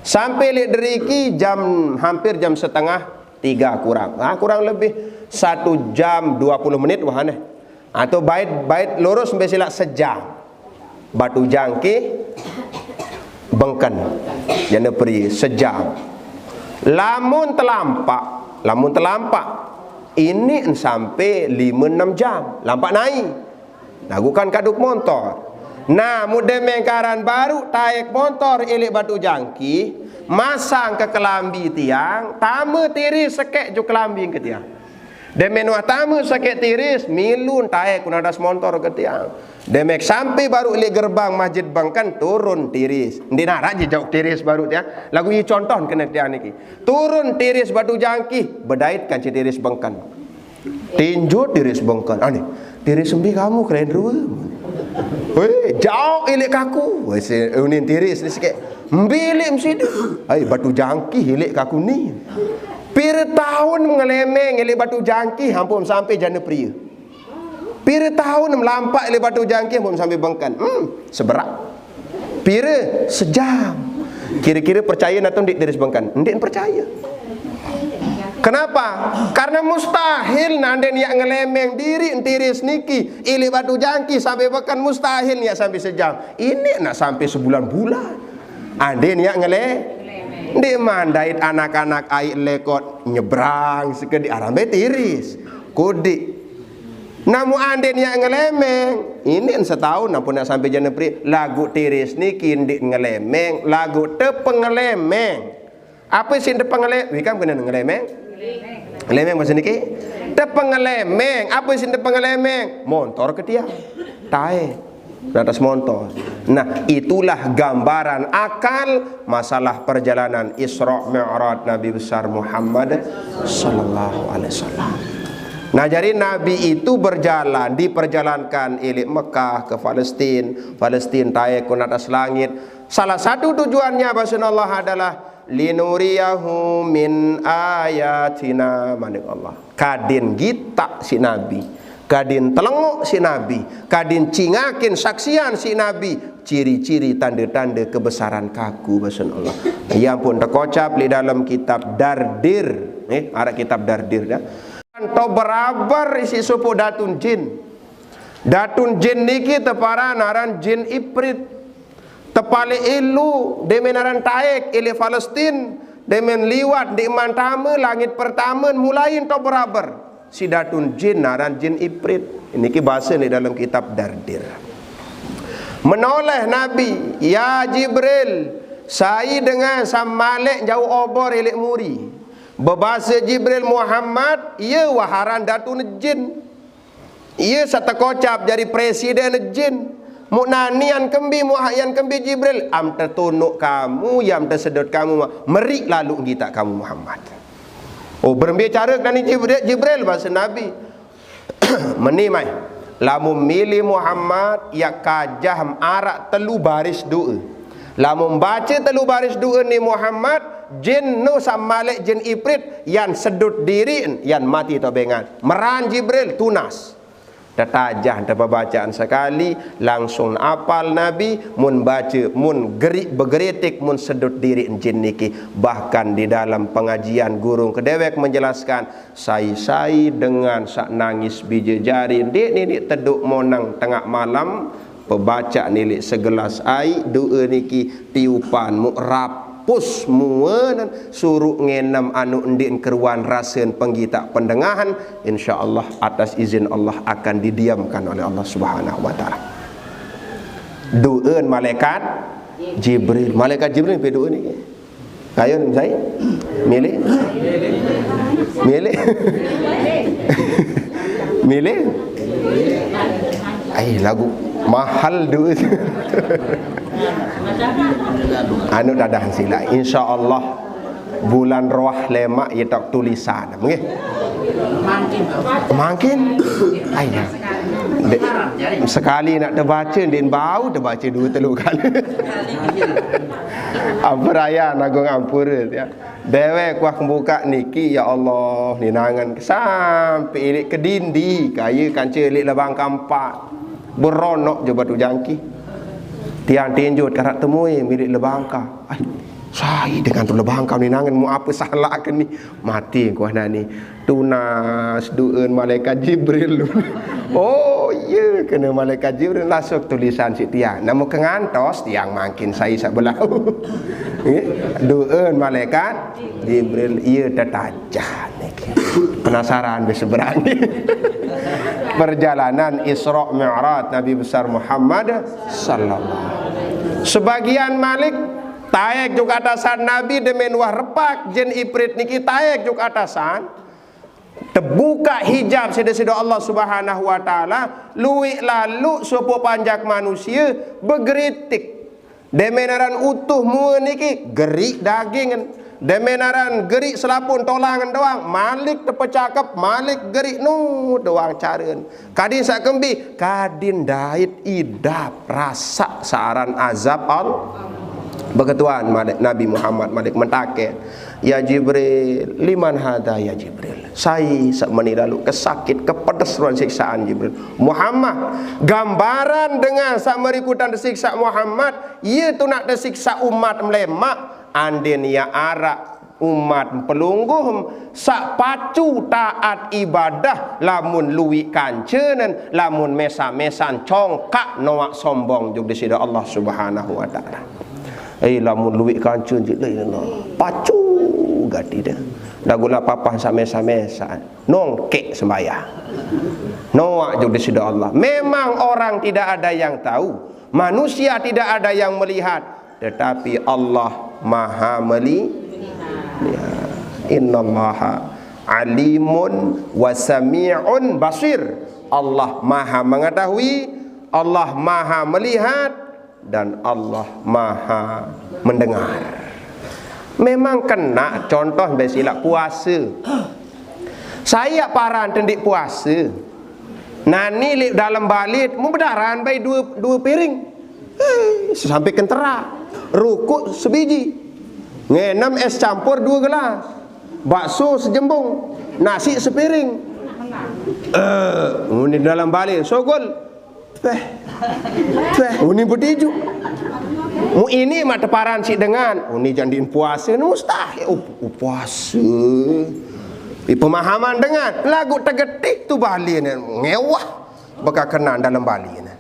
Sampai leq deriki jam, hampir jam setengah tiga kurang. Ah, kurang lebih satu jam dua puluh menit wah aneh. Atau bait, bait lurus mbe silaq sejam. Batu Jangki, Bengken, Janapri, sejam. Lamun telampaq, lamun telampaq, iniq sampai lime enem jam, lampaq nai. Laguq kan kaduk montor. Nah, mude mengkaran baruq taek montor eleq Batu Jangki, masang ke kelambi tiang, tame tiris sekeq juk kelambi ke tiang. Demen wah tame sekeq tiris, milun taek kunadas montor ke tiang. Demek sampai baruq leq gerbang Masjid Bengken, turun tiris. Ndeq naraq je jauq tiris baruq tiang. Laguq ie contoh kene tiang niki. Turun tiris Batu Jangki, bedait kance tiris Bengken. Tinjot tiris Bengken. Ane, tiris embe kamu keren rue. Weh, jauq ileq kaku. Weh, se-, unin tiris ni sekeq. Embe ileq meside. Ai, Batu Jangki ileq kaku ni. Pire taun ngelemeng ileq Batu Jangki, ampun sampai Janapri. Pire taun melampaq leq Batu Jangki, ampun sampai Bengken. Hmm, seberaq. Pire? Sejam. Kire-kire percaye atau ndeq tiris Bengken? Ndeq percaye. Kenapa? Karena mustahil nanden yaq ngelemeng diriq tiris niki, ileq Batu Jangki sampai Bengken, mustahil yaq sampai sejam. Iniq naq sampai sebulan-bulan. Anden yaq ngele-, ndeqman dait anak-anak aiq lekot nyebrang sekediq arambe tiris. Kodeq. Namu anden yaq ngelemeng, iniq setaun ampun yaq sampai Janapri, laguq tiris niki ndeq ngelemeng, laguq tepengelemeng. Ape siq tepengele-, wikan kene ngelemeng? Ngelemeng base niki? Tepengelemeng. Ape siq tepengelemeng? Montor ke tiang. Tae. Natas montor. Nah, itulah gambaran akal masalah perjalanan Isra Mi'raj Nabi besar Muhammad sallallahu alaihi wasallam. Nah, jadi Nabi itu berjalan, diperjalankan ileq Mekah ke Palestin, Palestin tae ku natas langit. Salah satu tujuannya basen Allah adalah Linuriyahu min ayatina, manik Allah. Kadin gitak si Nabi, kadin telengok si Nabi, kadin cingakin saksian si Nabi, ciri-ciri tanda-tanda kebesaran kaku, basen Allah. Ia pun tekocap li dalam kitab Dardir. Eh, arah kitab Dardir dah. Tau berabar isi supu datun jin. Datun jin niki teparan aran jin Ifrit. Tepalik ilu demen aran taek ili Palestin, demen liwat di mantama langit pertama, mulai tau berabar. Si datun jin aran jin Ifrit. Niki bahasa ni dalam kitab Dardir. Menoleh Nabi, "Ya Jibril, sai dengan samalek jauh obor ilik muri." Bebahasa Jibril, "Muhammad, ia waharan datun jin. Ia satekocap jadi presiden jin. Muk nani an kembi, muk ha-, yan kembi Jibril, am tetunuk kamu, yam tesedut kamu, merik lalu gitak kamu Muhammad." Oh, berembe cara nani Jibril, Jibril, bahasa Nabi. Meni mai. Lamun milih Muhammad, ya kajah arak telu baris doa. Lamun baca telu baris doa ni Muhammad, jin nu samalek jin Ifrit, yan sedut diri, yan mati tau bengan. Meran Jibril, tunas. Tetajah, tepebacaan sekali, langsung apal Nabi, mun baca, mun gerik begeritik, mun sedut diri jin niki. Bahkan di dalam pengajian guru kedewek menjelaskan, sai-sai dengan sak nangis biji jari, ndik ninik teduk monang tengah malam, pebacak nilik segelas ai, doa niki tiupan muk rapus muanan, suruh ngenem anu ndik keruan rasen penggitak pendengahan, insya Allah atas izin Allah akan didiamkan oleh Allah Subhanahu wa Taala. Doa malaikat Jibril, malaikat Jibril pe doa niki. Ayo, Zai. Milih. Milih. Milih. Ai, lagu mahal tu. Anu dadah sila. Insya Allah bulan Roh lemak itak tulisan. Nggih. Mangkin. Ai, ya. Dek, sekali nak terbaca, din bau terbaca dua telu kali. Ampun raya nagung ampura, ya. Dewe kuah kembuka niki, ya Allah, ninangan sampai ilik ke dindi, kaya kanca ilik lebang kampak. Beronok je batu jangki. Tiang tinjut karak temui milik lebangka. Ai, sai dengan tu lebangka ninangan, mu apa salah ke ni? Mati kuah nani. Tunas doa malaikat Jibril. Oh, iya, kena malaikat Jibril langsung tulisan si tiang. Namun ke ngantos, tiang makin sai sak belau. Nggih. Doa malaikat Jibril, iya tetajah niki. Penasaran be seberang. Perjalanan Isra Mi'raj Nabi besar Muhammad sallallahu alaihi wasallam. Sebagian malik taek juk atasan Nabi demen wah repak jin Ifrit niki taek juk atasan. Tebuka hijab sida-sida Allah Subhanahu wa Taala, luik lalu supu panjak manusia begeritik. Demen aran utuh mua niki gerik daging. Demen aran gerik selapun tolangan doang, malik tepecakep, malik gerik nu doang caren. Kadin sak kembi, kadin dait idap rasak searan azab Allah. Beketuan malik, Nabi Muhammad malik mentaken, "Ya Jibril, liman hada ya Jibril?" Sai sak meni lalu kesakit, kepedes ruan siksaan Jibril. Muhammad, gambaran dengan sak merikutan tersiksa Muhammad, ia tu nak tersiksa umat melemak, andin ia arak umat pelungguh sak pacu taat ibadah lamun luik kancanan, lamun mesa-mesan congkak noak sombong juk di sida Allah Subhanahu wa Taala. Eh, lamun luik kancan je, la ilaha illallah. Pacu gati dia. Dah gula papah sak mesa-mesan. Nongkek sembahyang. Noak juk di sida Allah. Memang orang tidak ada yang tahu, manusia tidak ada yang melihat, tetapi Allah Maha meli-, ya. Innallaha alimun wa sami'un basir. Allah Maha mengetahui, Allah Maha melihat, dan Allah Maha mendengar. Memang kena contoh be sila puasa. Saya paran tendik puasa. Nani lip dalam balit, mu bedaran bai dua, dua piring. Eh, sampai kentera. Rukuk sebiji. Ngenem es campur dua gelas, bakso sejembung, nasi sepiring. Eh, muni dalam balik, sogol. Peh. Peh, muni betiju. Mu ini mak teparan si dengan, muni jandiin puasa, ni mustahil. Oh, oh, puasa. Di pemahaman dengan, lagu tegetik tu balik ni, ngewah. Bekakenan dalam balik ni.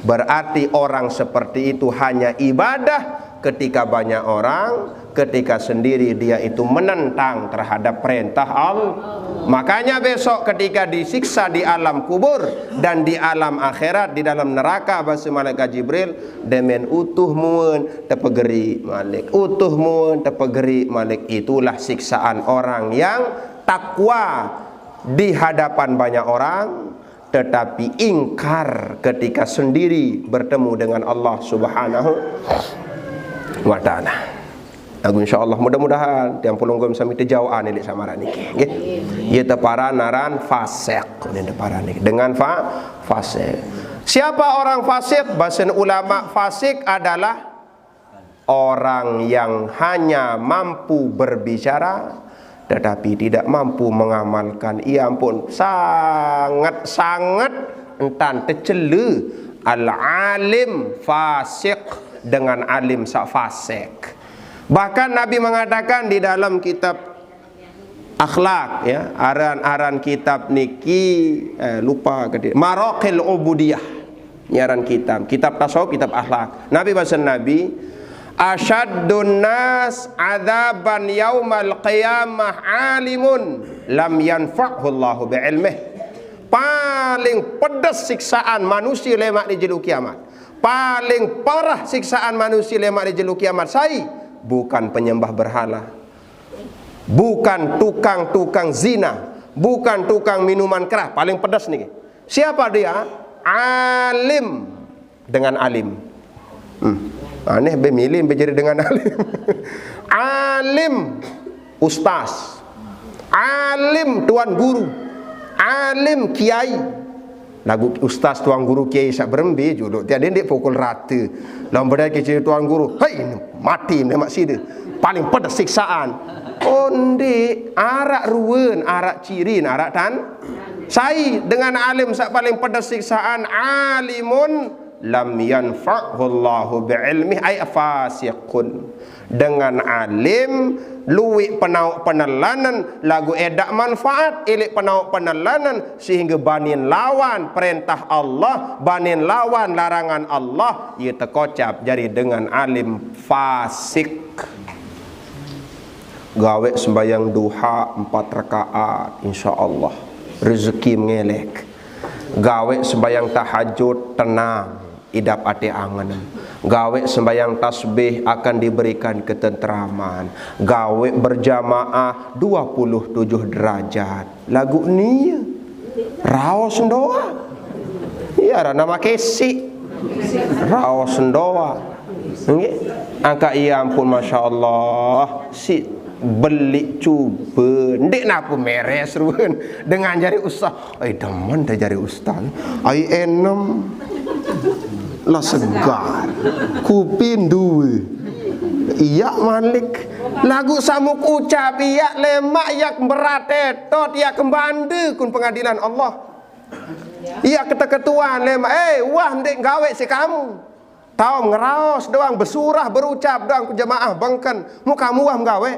Berarti orang seperti itu hanya ibadah ketika banyak orang, ketika sendiri dia itu menentang terhadap perintah Allah. Makanya besok ketika disiksa di alam kubur dan di alam akhirat, di dalam neraka, bahasa malaikat Jibril, demen utuh mun tepegeri malik, utuh mun tepegeri malik. Itulah siksaan orang yang takwa di hadapan banyak orang, tetapi ingkar ketika sendiri bertemu dengan Allah Subhanahu wa Ta'ala. Aku, insya Allah, mudah-mudahan tiang pulungguh sami tejauhan ilik samaran niki, nggih. Ia teparan naran fasik, ini teparan niki dengan fa fasik. Siapa orang fasik? Bahasan ulama, fasik adalah orang yang hanya mampu berbicara tetapi tidak mampu mengamalkan. Ia ampun sangat-sangat entan tecela. Al-alim fasik dengan alim sak fasik. Bahkan Nabi mengatakan di dalam kitab akhlak, ya, aran-aran kitab niki, eh, lupa ke dia. Maraqil Ubudiyah. Ni aran kitab, kitab tasawuf, kitab akhlak. Nabi bahasa Nabi, "Asyaddun nas adzaban yaumal qiyamah alimun lam yanfa'hu Allahu bi ilmih." Paling pedas siksaan manusia lemak di jelu kiamat. Paling parah siksaan manusia lemak di jelu kiamat. Sai, bukan penyembah berhala. Bukan tukang-tukang zina, bukan tukang minuman keras, paling pedas nih. Siapa dia? Alim dengan alim. Hmm. Aneh be milih be jadi dengan alim. Alim, ustaz. Alim, tuan guru. Alim, kiai. Lagu ustaz, tuan guru, kiai sak berembe juduk tiada ndik pukul rata. Lawan bedai kecil tuan guru, "Hei, mati ni mak sida." Paling pedas siksaan. Oh ndik, arak ruan, arak cirin, arak tan. Sai dengan alim sak paling pedas siksaan, alimun lam yanfa'hu Allahu bi ilmih, ay fasiqun. Dengan alim, luik penauk penelanan, lagu edak manfaat ilik penauk penelanan, sehingga banin lawan perintah Allah, banin lawan larangan Allah, ia tekocap jadi dengan alim fasik. Gawe sembahyang duha empat rakaat, insya Allah rezeki mengelek. Gawe sembahyang tahajud, tenang, idap ati angen. Gawe sembahyang tasbih akan diberikan ketenteraman. Gawe berjamaah dua puluh tujuh derajat. Lagu ni raos ndoa. Iya, rana makesi. Raos ndoa. Nggih. Angka ia ampun, masya Allah. Si beli cuba. Ndik napa meres ruan dengan jari usah. Ai demen dah jari ustaz. Ai enem. Lah segar. Kupin dua. Iya malik. Lagu samuk ucap iya lemak, iya berat etot, iya kembanda kun pengadilan Allah. Iya keteketuan lemak. Eh, wah ndik gawe si kamu. Tahu ngeraos doang, besurah berucap doang ku jemaah bengken. Mu kamu wah menggawe.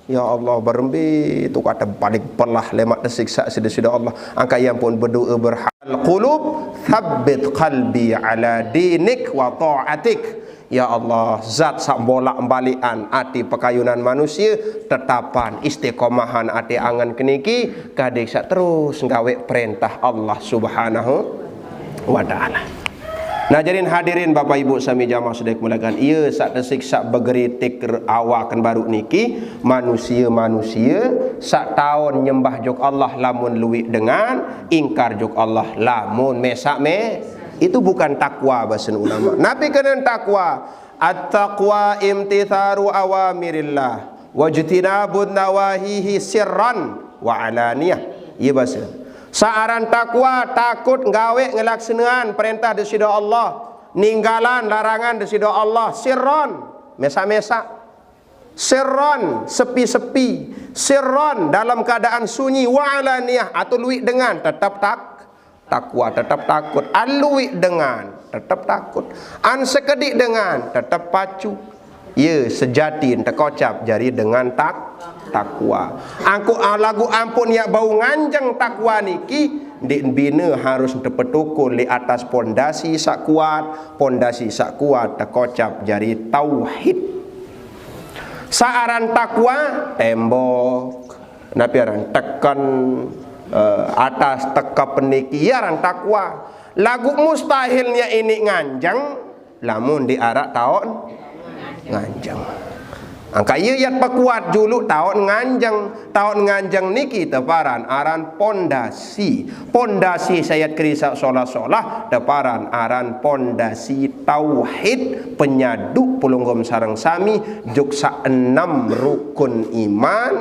Ya Allah, berembe tu kata paling pelah lemak tersiksa sida-sida Allah. Angka yang pun berdoa berhal qulub, thabbit qalbi ala dinik wa ta'atik. Ya Allah, zat sak bolak balikan ati pekayunan manusia, tetapan istiqomahan ati angan keniki, kadik sak terus nggawe perintah Allah Subhanahu wa Ta'ala. Nah, jadiin hadirin Bapak Ibu sami jamaah sedek mulakan, ia sak tersiksa begeritik awakan baru niki, manusia-manusia sak taun nyembah juk Allah lamun luik dengan, ingkar juk Allah lamun mesak me. Itu bukan takwa bahasa ulama. Nabi kena takwa. At-taqwa imtitharu awamirillah wajtinabun nawahihi sirran wa alaniyah. Iya bahasa. Saaran takwa takut gawe ngelaksanaan perintah desida Allah, ninggalan larangan desida Allah, sirron, mesak-mesak. Sirron, sepi-sepi. Sirron, dalam keadaan sunyi. Wa alaniyah, atau luik dengan, tetap tak takwa, tetap takut. Aluik dengan, tetap takut. An sekedik dengan, tetap pacu. Ya, sejati tekocap jari dengan tak takwa. Angku, ah, lagu ampun yak bau nganjeng takwa niki, ndik bina harus tepetukul di atas pondasi sak kuat, pondasi sak kuat tekocap jari tauhid. Saaran takwa, tembok. Napi aran teken, eh, atas teka peniki, ya aran takwa. Lagu mustahilnya ini nganjeng, lamun diarak taun nganjeng. Angka iya yat pekuat julu taun nganjeng. Taun nganjeng niki teparan aran pondasi. Pondasi sayat kerisa solah-solah teparan aran pondasi tauhid, penyadu pelunggom sareng sami juk sa enam rukun iman.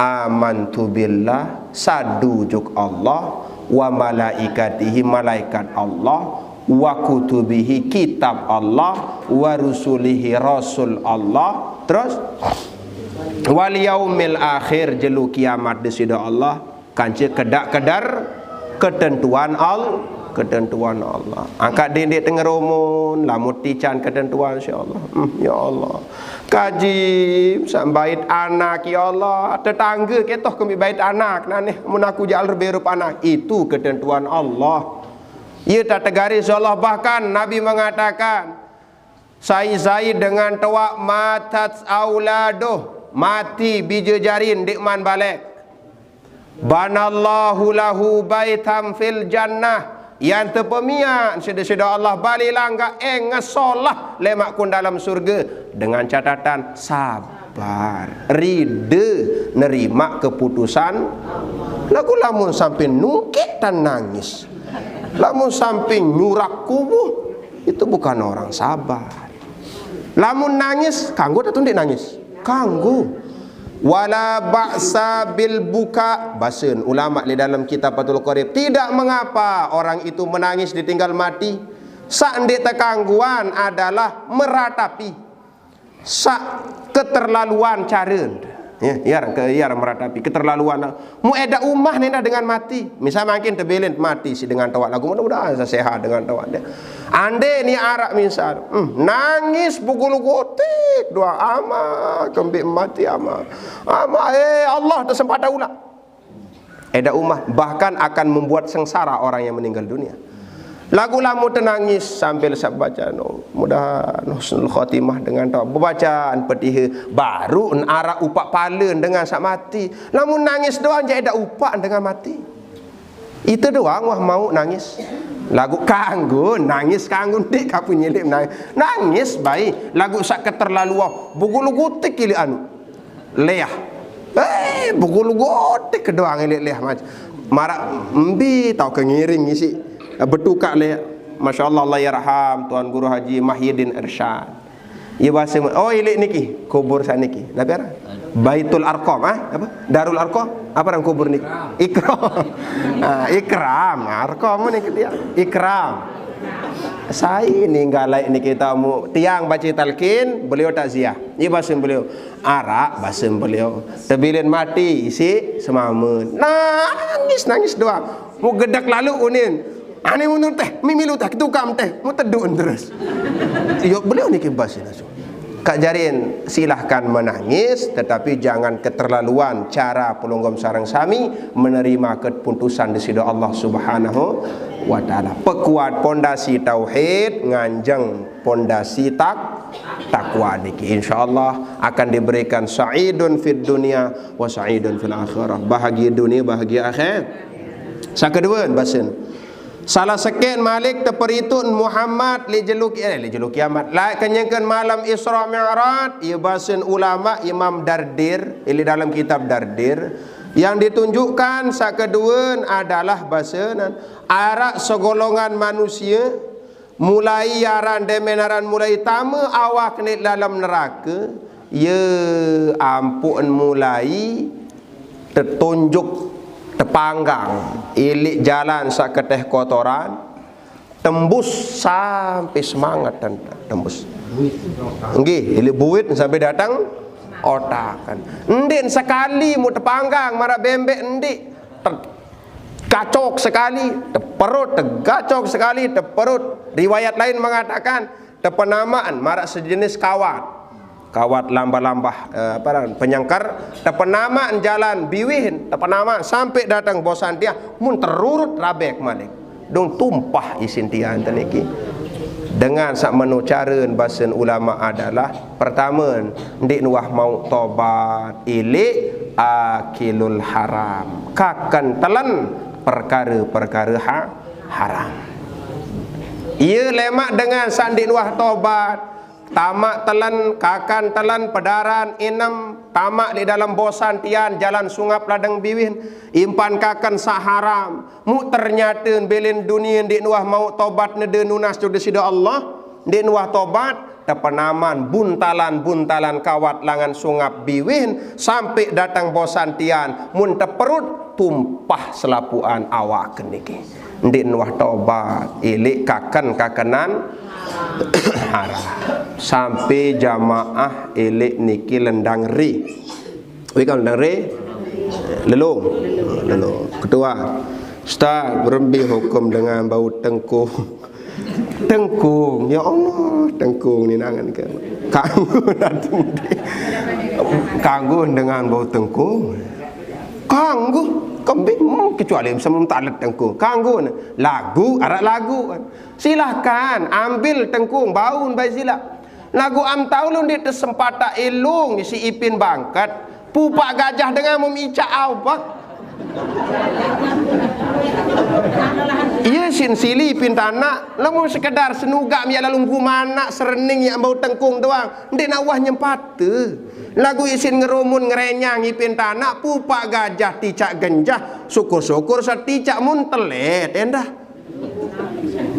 Amantu billah, sadu juk Allah, wa malaikatihi, malaikat Allah, wa kutubihi, kitab Allah, wa rusulihi, rasul Allah, terus wal yaumil akhir, jelu kiamat di sida Allah, kanca kedak kedar ketentuan Al ketentuan Allah. Angkat dindik tengerumun, lamun tican ketentuan si Allah. Hmm, ya Allah. Kaji sambait anak, ya Allah. Tetangga ketoh kemi bait anak, naneh mun aku jal berup anak. Itu ketentuan Allah. Ia tak tegaris Allah. Bahkan Nabi mengatakan, sai-sai dengan toak matat auladuh, mati bija jarin dik man balek. Banallahu lahu baitam fil jannah. Yang tepemiak sida-sida Allah bali langga eng ngesolah lemak kun dalam surga dengan catatan sabar, rida nerima keputusan. Lagu lamun sampai nungkit dan nangis, lamun sampai nyurak kubuh, itu bukan orang sabar. Lamun nangis, kanggo tak tundik nangis? Kanggo. Wala ba'sa bil buka. Basen ulama di dalam kitab Fathul Qorib, tidak mengapa orang itu menangis ditinggal mati. Sak ndik tekangguan adalah meratapi. Sak keterlaluan cara. Ya, ya, ke, ya, meratapi keterlaluan. Mu eda umah nenda dengan mati. Misal makin tebilin mati si dengan tawak lagu, mudah-mudahan saya sehat dengan tawak dia. Ande ni arak misal, hmm, nangis bugulu gotik doa ama kembik mati ama. Ama, eh, Allah tersempata ulang. Eda umah bahkan akan membuat sengsara orang yang meninggal dunia. Lagu lamu tenangis sambil sab baca no, mudah husnul khotimah dengan tawak. Bacaan petiha baru en arak upak palen dengan sak mati. Lamun nangis doang je eda upak dengan mati. Itu doang wah mau nangis. Lagu kanggo nangis kanggo ndik kapu nyilik nangis. Nangis baik. Lagu sak keterlaluan. Bugulu gutik kilik anu. Leah. Eh, bugulu gutik kedoang ilik leah macam. Marak embi tau kengiring isi. Betukak leah. Masya Allah, Allah yarham Tuan Guru Haji Mahyidin Irsyad. Iya bahasa, oh, ilik niki, kubur saniki. Napi aran? Baitul Arqam, ah? Apa? Darul Arqam? Apa aran kubur niki? Ikram. Ah, Ikram. Arqam niki dia. Ikram. Saya ninggalai niki tamu. Tiang baca talqin, beliau takziah. Iya bahasa beliau. Arak bahasa beliau. Tebilin mati, isi semamen. Nangis, nangis doang. Mau gedak lalu unin. Ane mundur teh, mimilu teh, tukam teh, mau tedun terus. Yo, beliau niki bas langsung. Kak Jarin, silahkan menangis, tetapi jangan keterlaluan cara pelunggom sareng sami menerima keputusan di sida Allah Subhanahu wa Ta'ala. Pekuat pondasi tauhid, nganjeng pondasi tak takwa niki. Insyaallah akan diberikan sa'idun fid dunya wa sa'idun fil akhirah. Bahagia dunia, bahagia akhir. Sakedua basen. Salah seken malik teperitun Muhammad li jelu ki-, eh, li jelu kiamat. Lai kenyengken malam Isra Mi'raj, ia basen ulama Imam Dardir, ili dalam kitab Dardir. Yang ditunjukkan sakedua adalah basenan arak segolongan manusia mulai aran demen aran mulai tama awak ni dalam neraka, ya ampun mulai tetunjuk, tepanggang, ilik jalan saketeh kotoran, tembus sampai semangat dan tembus. Nggih, ilik buit sampai datang otak kan. Ndik sekali mu tepanggang maraq bembeq ndik. Te-, gacok sekali, teperut, tegacok sekali, teperut. Riwayat lain mengatakan, tepenamaan maraq sejenis kawat. Kawat lambah-lambah, eh, apa aran, penyengker, tepenamaan jalan biwih, tepenamaan sampai dateng bosan tiang, mun terurut rabek malik. Dong tumpah isin tiang teniki. Dengan saq meno caren basen ulama adalah, pertame, ndeqn wah mauq tobat, ileq akilul haram. Kaken telen perkare-perkare ha-, haram. Ie lemaq dengan saq ndeqn wah tobat, tamaq telen, kakan telen, pedaran, inem, tamaq leq dalem bosan tian, jalan sungap ladeng biwih, impan kaken saq haram. Muq ternyate bilin dunie ndeqn wah mauq tobat nede nunas jok Deside Allah, ndeqn wah tobat, tepenaman buntalan-buntalan kawat langan sungap biwih, sampe dateng bosan tian, mun teperut, tumpah selapuqan awak niki. Ndeqn wah tobat, ileq kaken-kakenan haram. Sampe jamaah ileq niki lendang re. Wih, kan lendang re? Lelong. Lelong. Ketua. Ustaz, berembe hukum dengan bau tengkung? Tengkung. Ya Allah, tengkung ni nangan ke. Kanggo dateng. Kanggo dengan bau tengkung. Kanggo, kembe, hmm, kecuali sebelum talet tengkung. Kanggo, lagu, araq lagu kan. Silahkan, ambil tengkung, baun bae silaq. Lagu am tau lu ndeq tesempataq ilung si ipin bangket. Pupaq gajah dengan mum icaq awak. Iye sin sili ipin tanaq, lamun sekedar senugaq miaq lalu gumanaq serening yaq bau tengkung doang, ndeq nawah nyempate. Lagu isin ngerumun ngerenyang ipin tanaq, pupaq gajah ticaq genjah, syukur-syukur seticaq mun telet endah.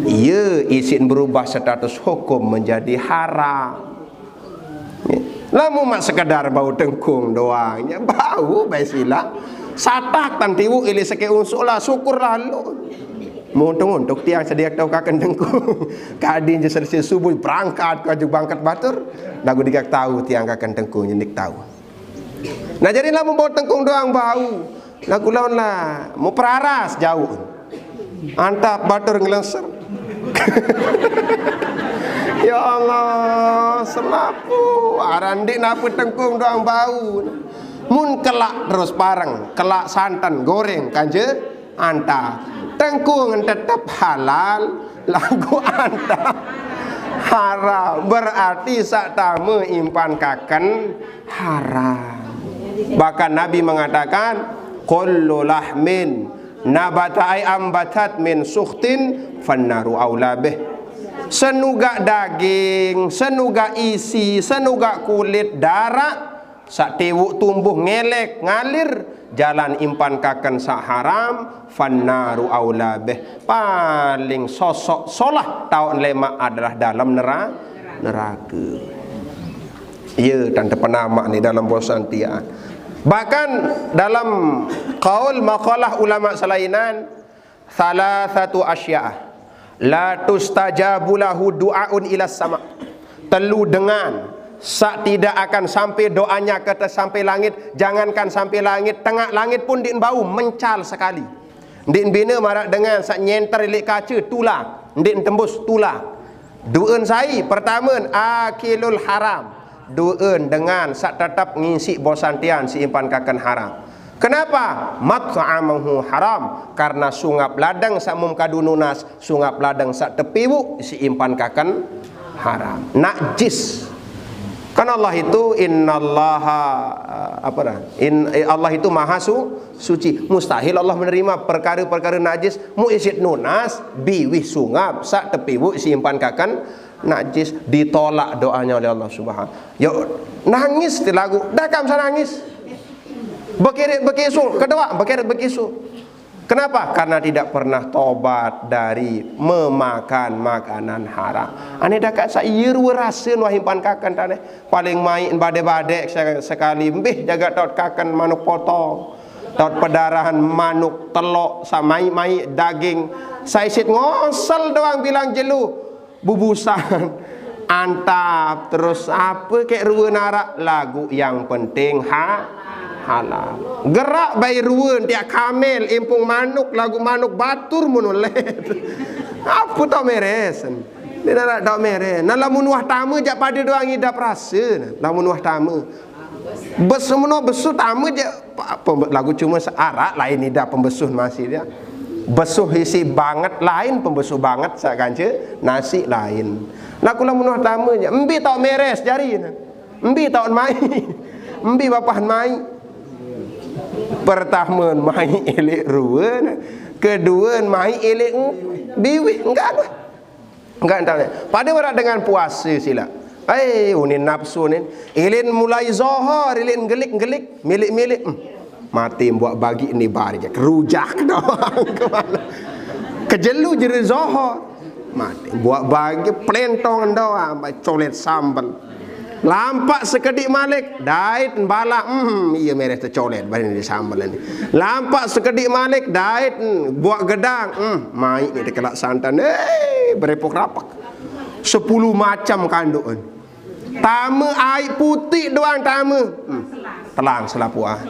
Iye, isin berubah status hukum menjadi haram. Lamun maq sekedar bau tengkung doang, ya bau bae silaq. Satak tan tiwuq ileq sekeq unsuq lah, syukur lalu. Muntung-untung tiang sediaq tau kaken tengkung. Kadin je selesai subuh berangkat ke aju bangket batur. Lagu dikak tau tiang kaken tengkung, nyenik tau. Nah, jari lamun bau tengkung doang bau. Lagu laun lah, mau peraras jauh. Antap batur ngelengser. Ya Allah, selapuq. Aran ndeq napi tengkung doang bau. Mun kelaq terus pareng, kelaq santen goreng kance antap. Tengkung tetep halal, lagu antap haram. Berarti saq tame impan kaken haram. Bahkan Nabi mengatakan, "Kullu lahmin nabata ay ambatat min suhtin fannaru aula bih." Senugaq daging, senugaq isi, senugaq kulit, daraq, saq tiwuq tumbuh ngelek, ngalir, jalan impan kaken saq haram, fannaru aula bih. Paling sosok solah taoq lemaq adalah dalem nera-, nerake. Iye, tan tepenamaq ni dalem bosan tian. Bahkan dalem qaul maqalah ulama selainan, salasatu asya'a la tustajabu lahu du'aun ila sama. Telu dengan saq tidak akan sampai doanya ke sampai langit, jangankan sampai langit, tengaq langit pun ndeqn bau mencal sekali. Ndeqn bine maraq dengan saq nyenter leq kace tulak, ndeqn tembus tulak. Duen sai, pertame, akilul haram. Duen dengan saq tetep ngisi bosan tian si impan kaken haram. Kenapa? Mat'amahu haram. Karena sungap ladeng saq mum kadu nunas, sungap ladeng saq tepiwuq si impan kaken haram. Najis. Kan Allah itu innallaha, apa dah? In, eh, Allah itu maha su-, suci. Mustahil Allah menerima perkara-perkara najis. Muq isiq nunas, biwih sungap, saq tepiwuq si impan kaken najis, ditolak doanya oleh Allah Subhanahu. Yo, nangis ti lagu, dakam sa nangis. Bekirik bekisu, kedua bekirik bekisu. Kenapa? Karena tidak pernah tobat dari memakan makanan haram. Ane dakak saq ie rue rasen wah impan kaken taneh. Paling maiq badek-badek se-, sekali, mbih jagaq taoq kaken manuk potong. Taoq pedarahan manuk, teloq, saq maiq-maiq daging. Saq isiq ngosel doang bilang jelo. Bubusan. Antap, terus apa kek ruen arak, lagu yang penting ha, halal. Gerak bai ruen tiak kamel, impung manuk, lagu manuk batur mun ulet. Apa tau meres? Dia nak tau meres. Nah, lamun wah tama jak pada doang idap rasa. Nah, lamun wah tama. Bes meno besu tama je pa-, pembe-, lagu cuma searak lain ida pembesuh nasi dia. Besuh isi banget lain, pembesuh banget sak kanca nasi lain. Lagu lamun wah tama je. Embi tau meres jari ne. Embi tau mai. Embi bapah mai. Pertama mai ilik rua ne. Kedua mai ilik biwik. Enggak lah. Enggak entah. Pada barat dengan puasa sila. Ai, unin nafsu nin. Ilin mulai zohor, ilin gelik-gelik, milik-milik. Hmm. Mati buat bagi ni bari je. Kerujak doang. Kemana? Kejelu jeri zohor. Mati buat bagi pelentong doang, ambai colet sambal. Lampak sekedik malik, dait bala, hmm, iya meres tecolet bari ni sambal ni. Lampak sekedik malik, dait, hmm, buat gedang, hmm, mai ni dikelak santan, eh, berepok rapak. Sepuluh macam kandungan. Tama ai putih doang tama. Hmm, telang selapuan.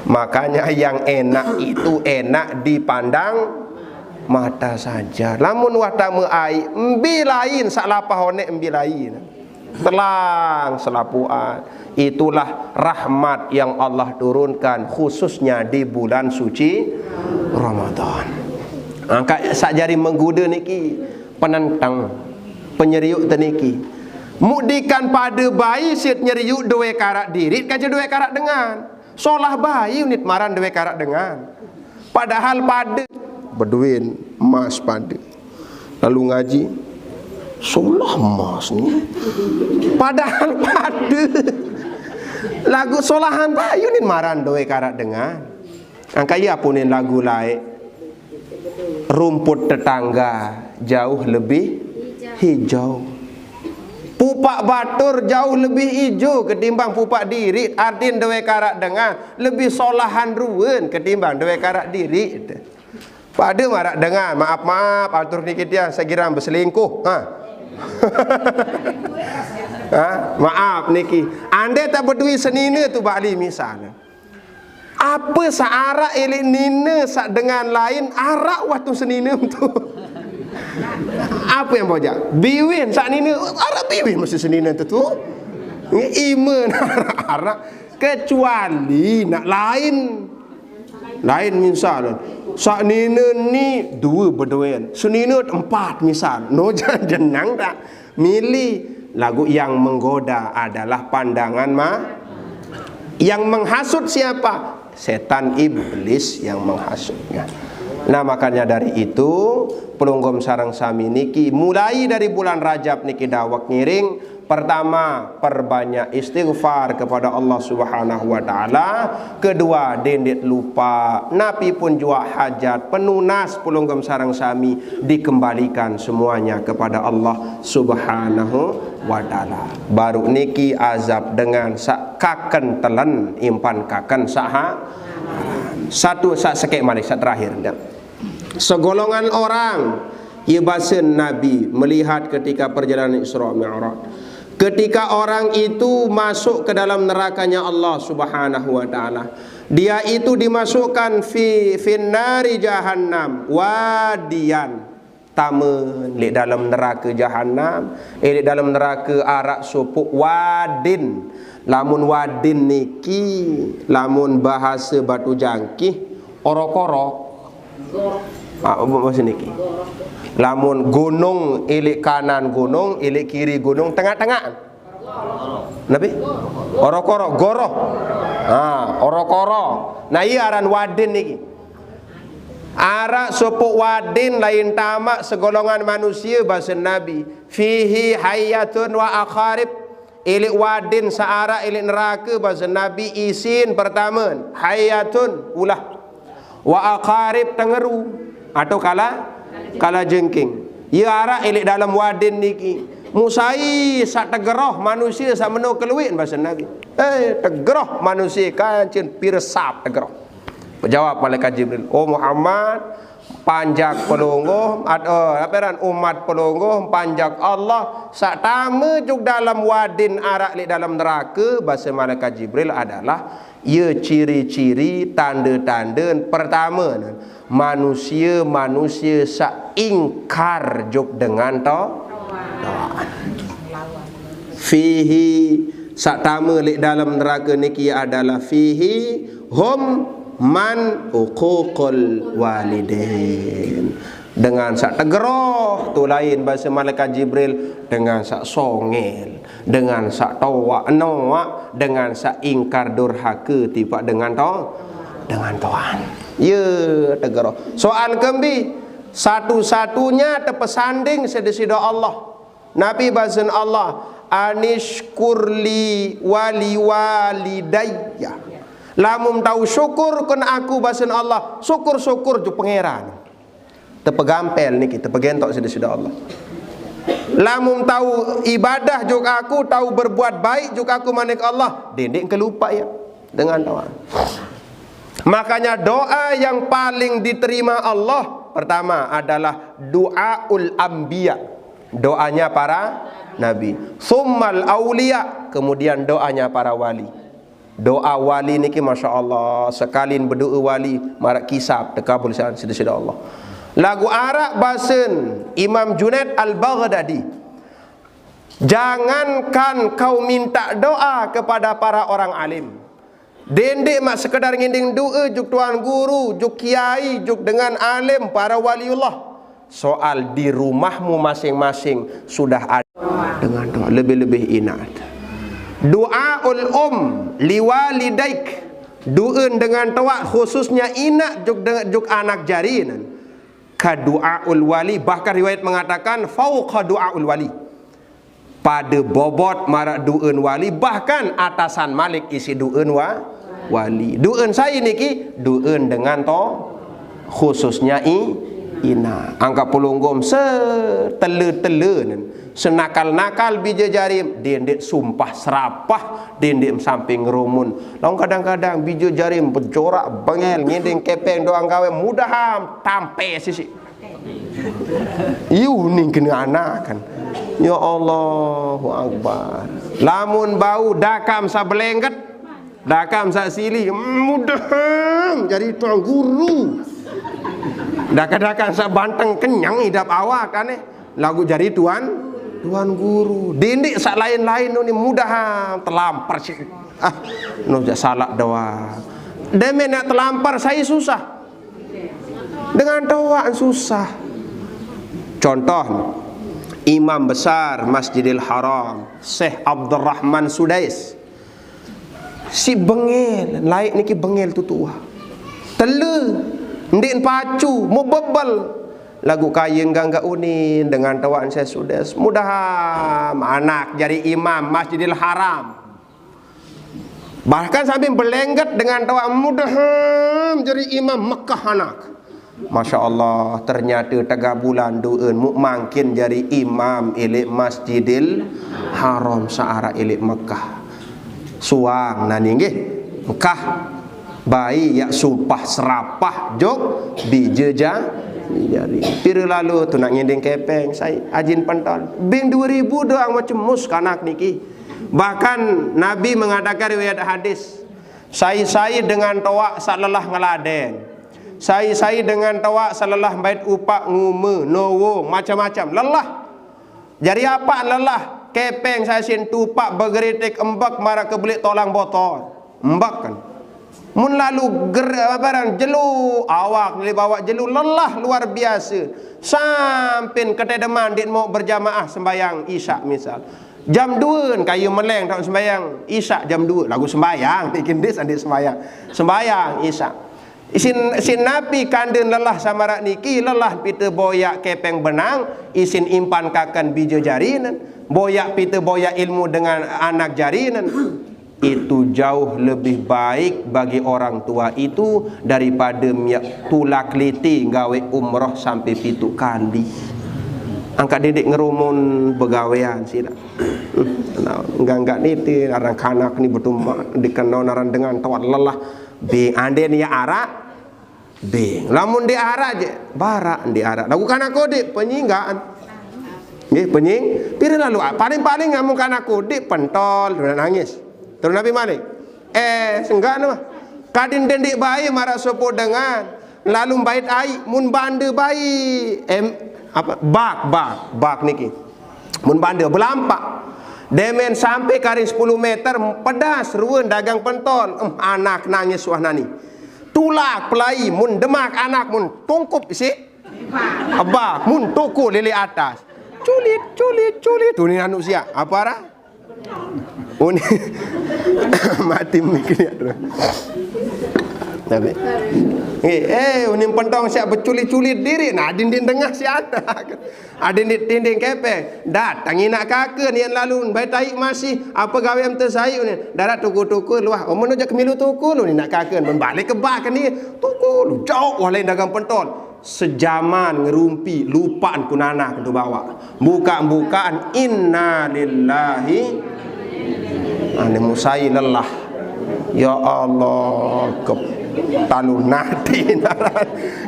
Makanya yang enak itu enak dipandang mata saja. Lamun wah tama ai, embi lain sak lapah onek embi lain. Telang selapuan. Itulah rahmat yang Allah turunkan khususnya di bulan suci Ramadan. Angkat sak jari menggoda niki penentang penyeriuk teniki. Mudikan pada bai sit nyeriuk dua karat dirit kaja dua karat dengan. Solah bai unit maran dua karat dengan. Padahal pada beduin emas pada. Lalu ngaji, solah emas ni. Padahal pada. Lagu solahan payu nin maran doe karat dengan. Angka iya punin lagu lae. Rumput tetangga jauh lebih hijau. Pupak batur jauh lebih ijo ketimbang pupak diri. Artin doe karat dengan lebih solahan ruen ketimbang doe karat diri. Pada marak dengar, maaf-maaf, atur niki tiang sagirang berselingkuh. Ha. Ha, maaf niki. Ande tak bedui senina tu bali misal. Apa sa arak ilik nina sa dengan lain arak waktu senina tu. Apa yang bojak? Biwin sa nina arak biwin mesti senina tu tu. Iman arak-arak kecuali nak lain. Lain misal, sak nina ni dua bedoen, senina empat misal. No, jenang tak? Milih lagu yang menggoda adalah pandangan ma. Yang menghasut siapa? Setan iblis yang menghasutnya. Nah, makanya dari itu, pelunggom sarang sami niki mulai dari bulan Rajab niki dawek ngiring. Pertama, perbanyak istighfar kepada Allah Subhanahu wa taala. Kedua, dendit lupa, napi pun jua hajat, penunas pelunggom sarang sami dikembalikan semuanya kepada Allah Subhanahu wa taala. Baru niki azab dengan sak kaken telen impan kaken saha. Satu sak sekek malik sak terakhir. Segolongan orang, ia basa Nabi melihat ketika perjalanan Isra Mi'raj. Ketika orang itu masuk ke dalam nerakanya Allah Subhanahu wa taala, dia itu dimasukkan fi finnari jahannam wadian. Tamen lek dalam neraka jahannam, eh, lek dalam neraka arak sopok wadin. Lamun wadin niki, lamun bahasa batu jangkih, orok-orok. Ah, apa bahasa niki? Lamun gunung, ilik kanan gunung, ilik kiri gunung, tengah-tengah. Napi? Orok-orok, goroh. Ha, orok-orok. Nah, iya aran wadin niki. Arak sopok wadin lain tamak segolongan manusia bahasa Nabi. Fihi hayatun wa akharib. Ilik wadin saarak ilik neraka bahasa Nabi isin pertama. Hayatun ulah. Wa aqarib tengeru atau kala kala jengking. Ia arak ilik dalam wadin niki. Musai sak tegeroh manusia sak meno keluin bahasa Nabi. Eh, tegeroh manusia kancin pirsap tegeroh. Jawab malaikat Jibril, "Oh Muhammad, Panjak pelungguh, at-, eh, apa ran, umat pelungguh, panjak Allah, saq tame juk dalem wadin araq leq dalem nerake, base malaikat Jibril adalah, ye ciri-ciri, tande-tande, pertame, manusie-manusie saq ingkar juk dengan to-, toan. Fihi, saq tame leq dalem nerake niki adalah fihi hum man uququl walidain. Dengan saq tegeroh, tu lain base malaikat Jibril, dengan saq songel, dengan saq toaq noaq, dengan saq ingkar durhake tipaq dengan to-, dengan toan. Ye tegeroh. Soal kembe, satu-satunya tepesanding side side Allah. Napi basen Allah, "Anishkur li wali walidayya." Lamun tau syukur ken aku basen Allah, syukur-syukur juk pangeran. Tepegampel niki, tepegentok side-side Allah. Lamun tau ibadah juk aku, tau berbuat baik juk aku, manik Allah, dendeq kelupa ya dengan doa. Makanya doa yang paling diterima Allah pertama adalah doaul anbiya, doanya para nabi. Summal auliya, kemudian doanya para wali. Doa wali niki, masya Allah, sekalin bedoa wali, maraq kisap tekabul siq side-side Allah. Laguq araq basen Imam Junaid Al-Baghdadi, "Jangankan kau minta doa kepada para orang alim, dendeq maq sekedar ngendeng doa juk tuan guru, juk kiai, juk dengan alim, para waliullah. Soal di rumahmu masing-masing sudah ada dengan doa, lebih-lebih inaq." Du'aul um liwalidaik, doa dengan toaq, khususnya inaq juk de-, juk anak jari. Kadu'aul wali, bahkan riwayat mengatakan fauqa du'aul wali. Pade bobot maraq doen wali, bahkan atasan malik isiq doen wa-, wali. Doen sai niki? Doen dengan to, khususnya i-, inaq. Angkaq pelungguh setele-telenen, senakal-nakal bije jari, dendeq sumpah serapah, dendeq sampe ngerumun. Laun kadang-kadang bije jari bejorak bengel, ngendeng kepeng doang gawe, mudaham tampe sisiq. Iu ning kene anakan. Ya Allahu Akbar. Lamun bau dakam saq belengget, dakam saq sili, mudaham jari tuan guru. Dakam-dakam saq banteng kenyang idap awak aneh. Laguq jari tuan, tuan guru. Dendeq saq lain-lain ni mudaham telampar siq. Ah, no jaq salaq doang. Demen naq telampar sai susah. Dengan toaq susah. Contoh, Imam Besar Masjidil Haram, Syekh Abdurrahman Sudais. Siq bengel, laeq niki bengel tutuah. Tele, ndeqn pacu, mebebel. Laguq kaye enggak-enggak unin dengan toaq Syekh Sudais. Mudaham anak jari imam Masjidil Haram. Bahkan sambil belengget dengan toaq, mudaham jari imam Mekah anak. Masya Allah, ternyate tengaq bulan doen muq mangkin jari imam eleq Masjidil Haram saq araq eleq Mekah. Suang nani nggih. Mekah. Bai yaq sumpah serapah juk bije ja-, jari. Pire lalo tu naq ngendeng kepeng, sai ajin pentol. Beng due ribu doang macemus kanak niki. Bahkan Nabi mengatakan riwayat hadis, "Sai-sai dengan toaq saq lelah ngeladen, sai-sai dengan toaq saq lelah mbait upaq ngume, nowo, macam-macam, lelah." Jari apaq lelah? Kepeng saq isiqn tupaq begeritik embek maraq kebeleq tolang botor. Embek kan. Mun lalu ger-, apa aran, jelo, awak leq bawaq jelo, lelah luar biase. Sampe ketedeman ndeqn mauq berjamaah sembahyang Isya misal. Jam due kaye meleng taoq sembahyang Isya jam due, laguq sembahyang, ndeqkin ndeq sandeq sembahyang. Sembahyang Isya. Isiqn, isiqn napi kanden lelah saq maraq niki? Lelah pite boyaq kepeng benang, isiqn impan kaken bije jarinen, boyaq pite boyaq ilmu dengan anak jarinen. Itu jauh lebih baik bagi orang tua itu daripade miaq tulak lite gawe umroh sampe pituq kali. Angkaq dendeq ngerumun begawean side. Nah, enggak-enggak niti aran kanak ni betumaq dikeno aran dengan toaq lelah. Be anden ye araq, Beng. Lamun ndeq araq je, baraq ndeq araq. Laguq kanak kodeq penyinggaan. Nggih, penying-, pire lalu, ah, paling-paling lamun kanak kodeq pentol, nangis. Terus napi malik? Eh, senggan mah. Kadin dendeq bae maraq sopoq dengan. Lalu mbait aiq, mun bande bae. Em, apa? Bak, bak, bak niki. Mun bande belampak. Demen sampe karing sepulu meter, pedas, ruen dagang pentol. Em, anak nangis wah nani. Tulak pelai, mun demak anak, mun tungkup isi. Eba, mun toko lele atas. Culit, culit, culit. Tu ni anu siap. Apa arah? Uni mati mikir tu. Tapi, eh, eh, unin pentong siap berculit-culit diri. Nah, dinding tengah si anak. Adin di tinding kepeng. Datang inak kake ni lalu. Baik taik masih. Apa gawe em tersayuk ni? Darat tuku-tuku luah. Oh, mana jak kemilu tuku lu ni nak kake. Membalik ke bak ni. Tuku lu. Jauh wah lain dagang pentol. Sejaman ngerumpi, lupaan kunana kena bawa. Buka-bukaan, inna lillahi. Ane musai lelah. Ya Allah, ke talu nati.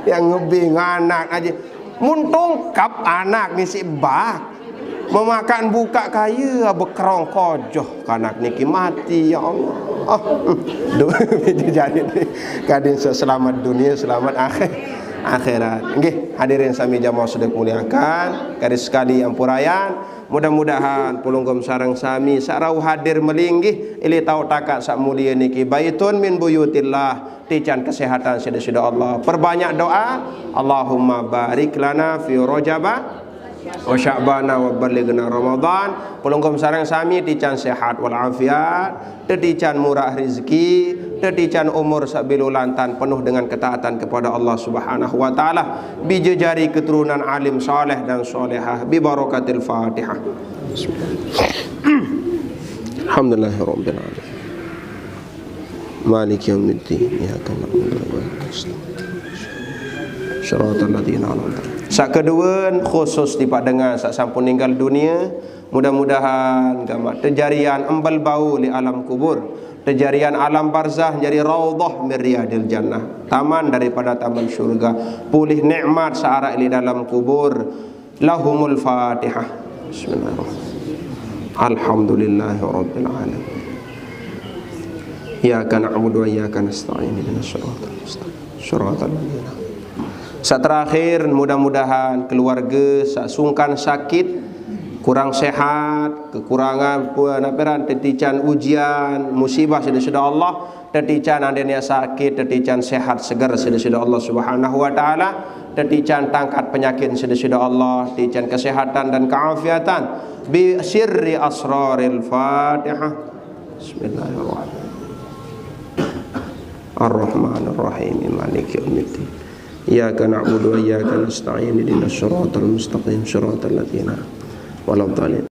Yang ngebing anak aja. Mun tongkap anak ni si bak. Memakan buka kaya bekerong kojoh kanak niki mati, ya Allah. Duh, jadi ni. Kadin se-, selamat dunia, selamat akhir, akhirat. Nggih, hadirin sami jamaah sedek muliakan, kadis sekali ampurayan. Mudah-mudahan pelunggom sareng sami saq rauh hadir melinggih, ili tau takak saq mulie niki, baitun min buyutillah, tican kesehatan side-side Allah. Perbanyak doa, Allahumma barik lana fi Rajaba wa Sya'bana wa ballighna Ramadan. Pelunggom sareng sami tican sehat wal afiat, tetican murah rezeki, tetican umur saq bilulantan penuh dengan ketaatan kepada Allah Subhanahu wa taala. Bijejari keturunan alim saleh dan salehah bi barakatil Fatihah. Bismillah. Alhamdulillahirabbil alamin. Maliki yaumiddin. Iyyaka na'budu wa iyyaka nasta'in. Shiratal ladzina an'amta. Saq kedue khusus tipaq dengan saq sampun ninggal dunie, mudah-mudahan gamaq tejarian embel bau leq alam kubur, tejarian alam barzah jari raudhah min riyadil jannah, taman daripada taman surga, pulih nikmat saq araq leq dalam kubur. Lahumul Fatihah. Bismillahirrahmanirrahim. Alhamdulillahirabbil alamin. Iyyaka na'budu wa iyyaka nasta'in. Ihdinas siratal mustaqim. Siratal ladzina. Saq terakhir, mudah-mudahan keluarge saq sungkan sakit, kurang sehat, kekurangan pu-, naperan, tetican ujian, musibah side-side Allah, tetican andene sakit, tetican sehat seger side-side Allah Subhanahu wa taala, tetican tangkat penyakit side-side Allah, tican kesehatan dan keafiatan. Bi sirri asraril Fatihah. Bismillahirrahmanirrahim. Ar-Rahmanir Rahim. Maliki yaumiddin. Iyyaka na'budu wa iyyaka nasta'in. Ihdinas siratal mustaqim. Siratal ladzina waladdallin.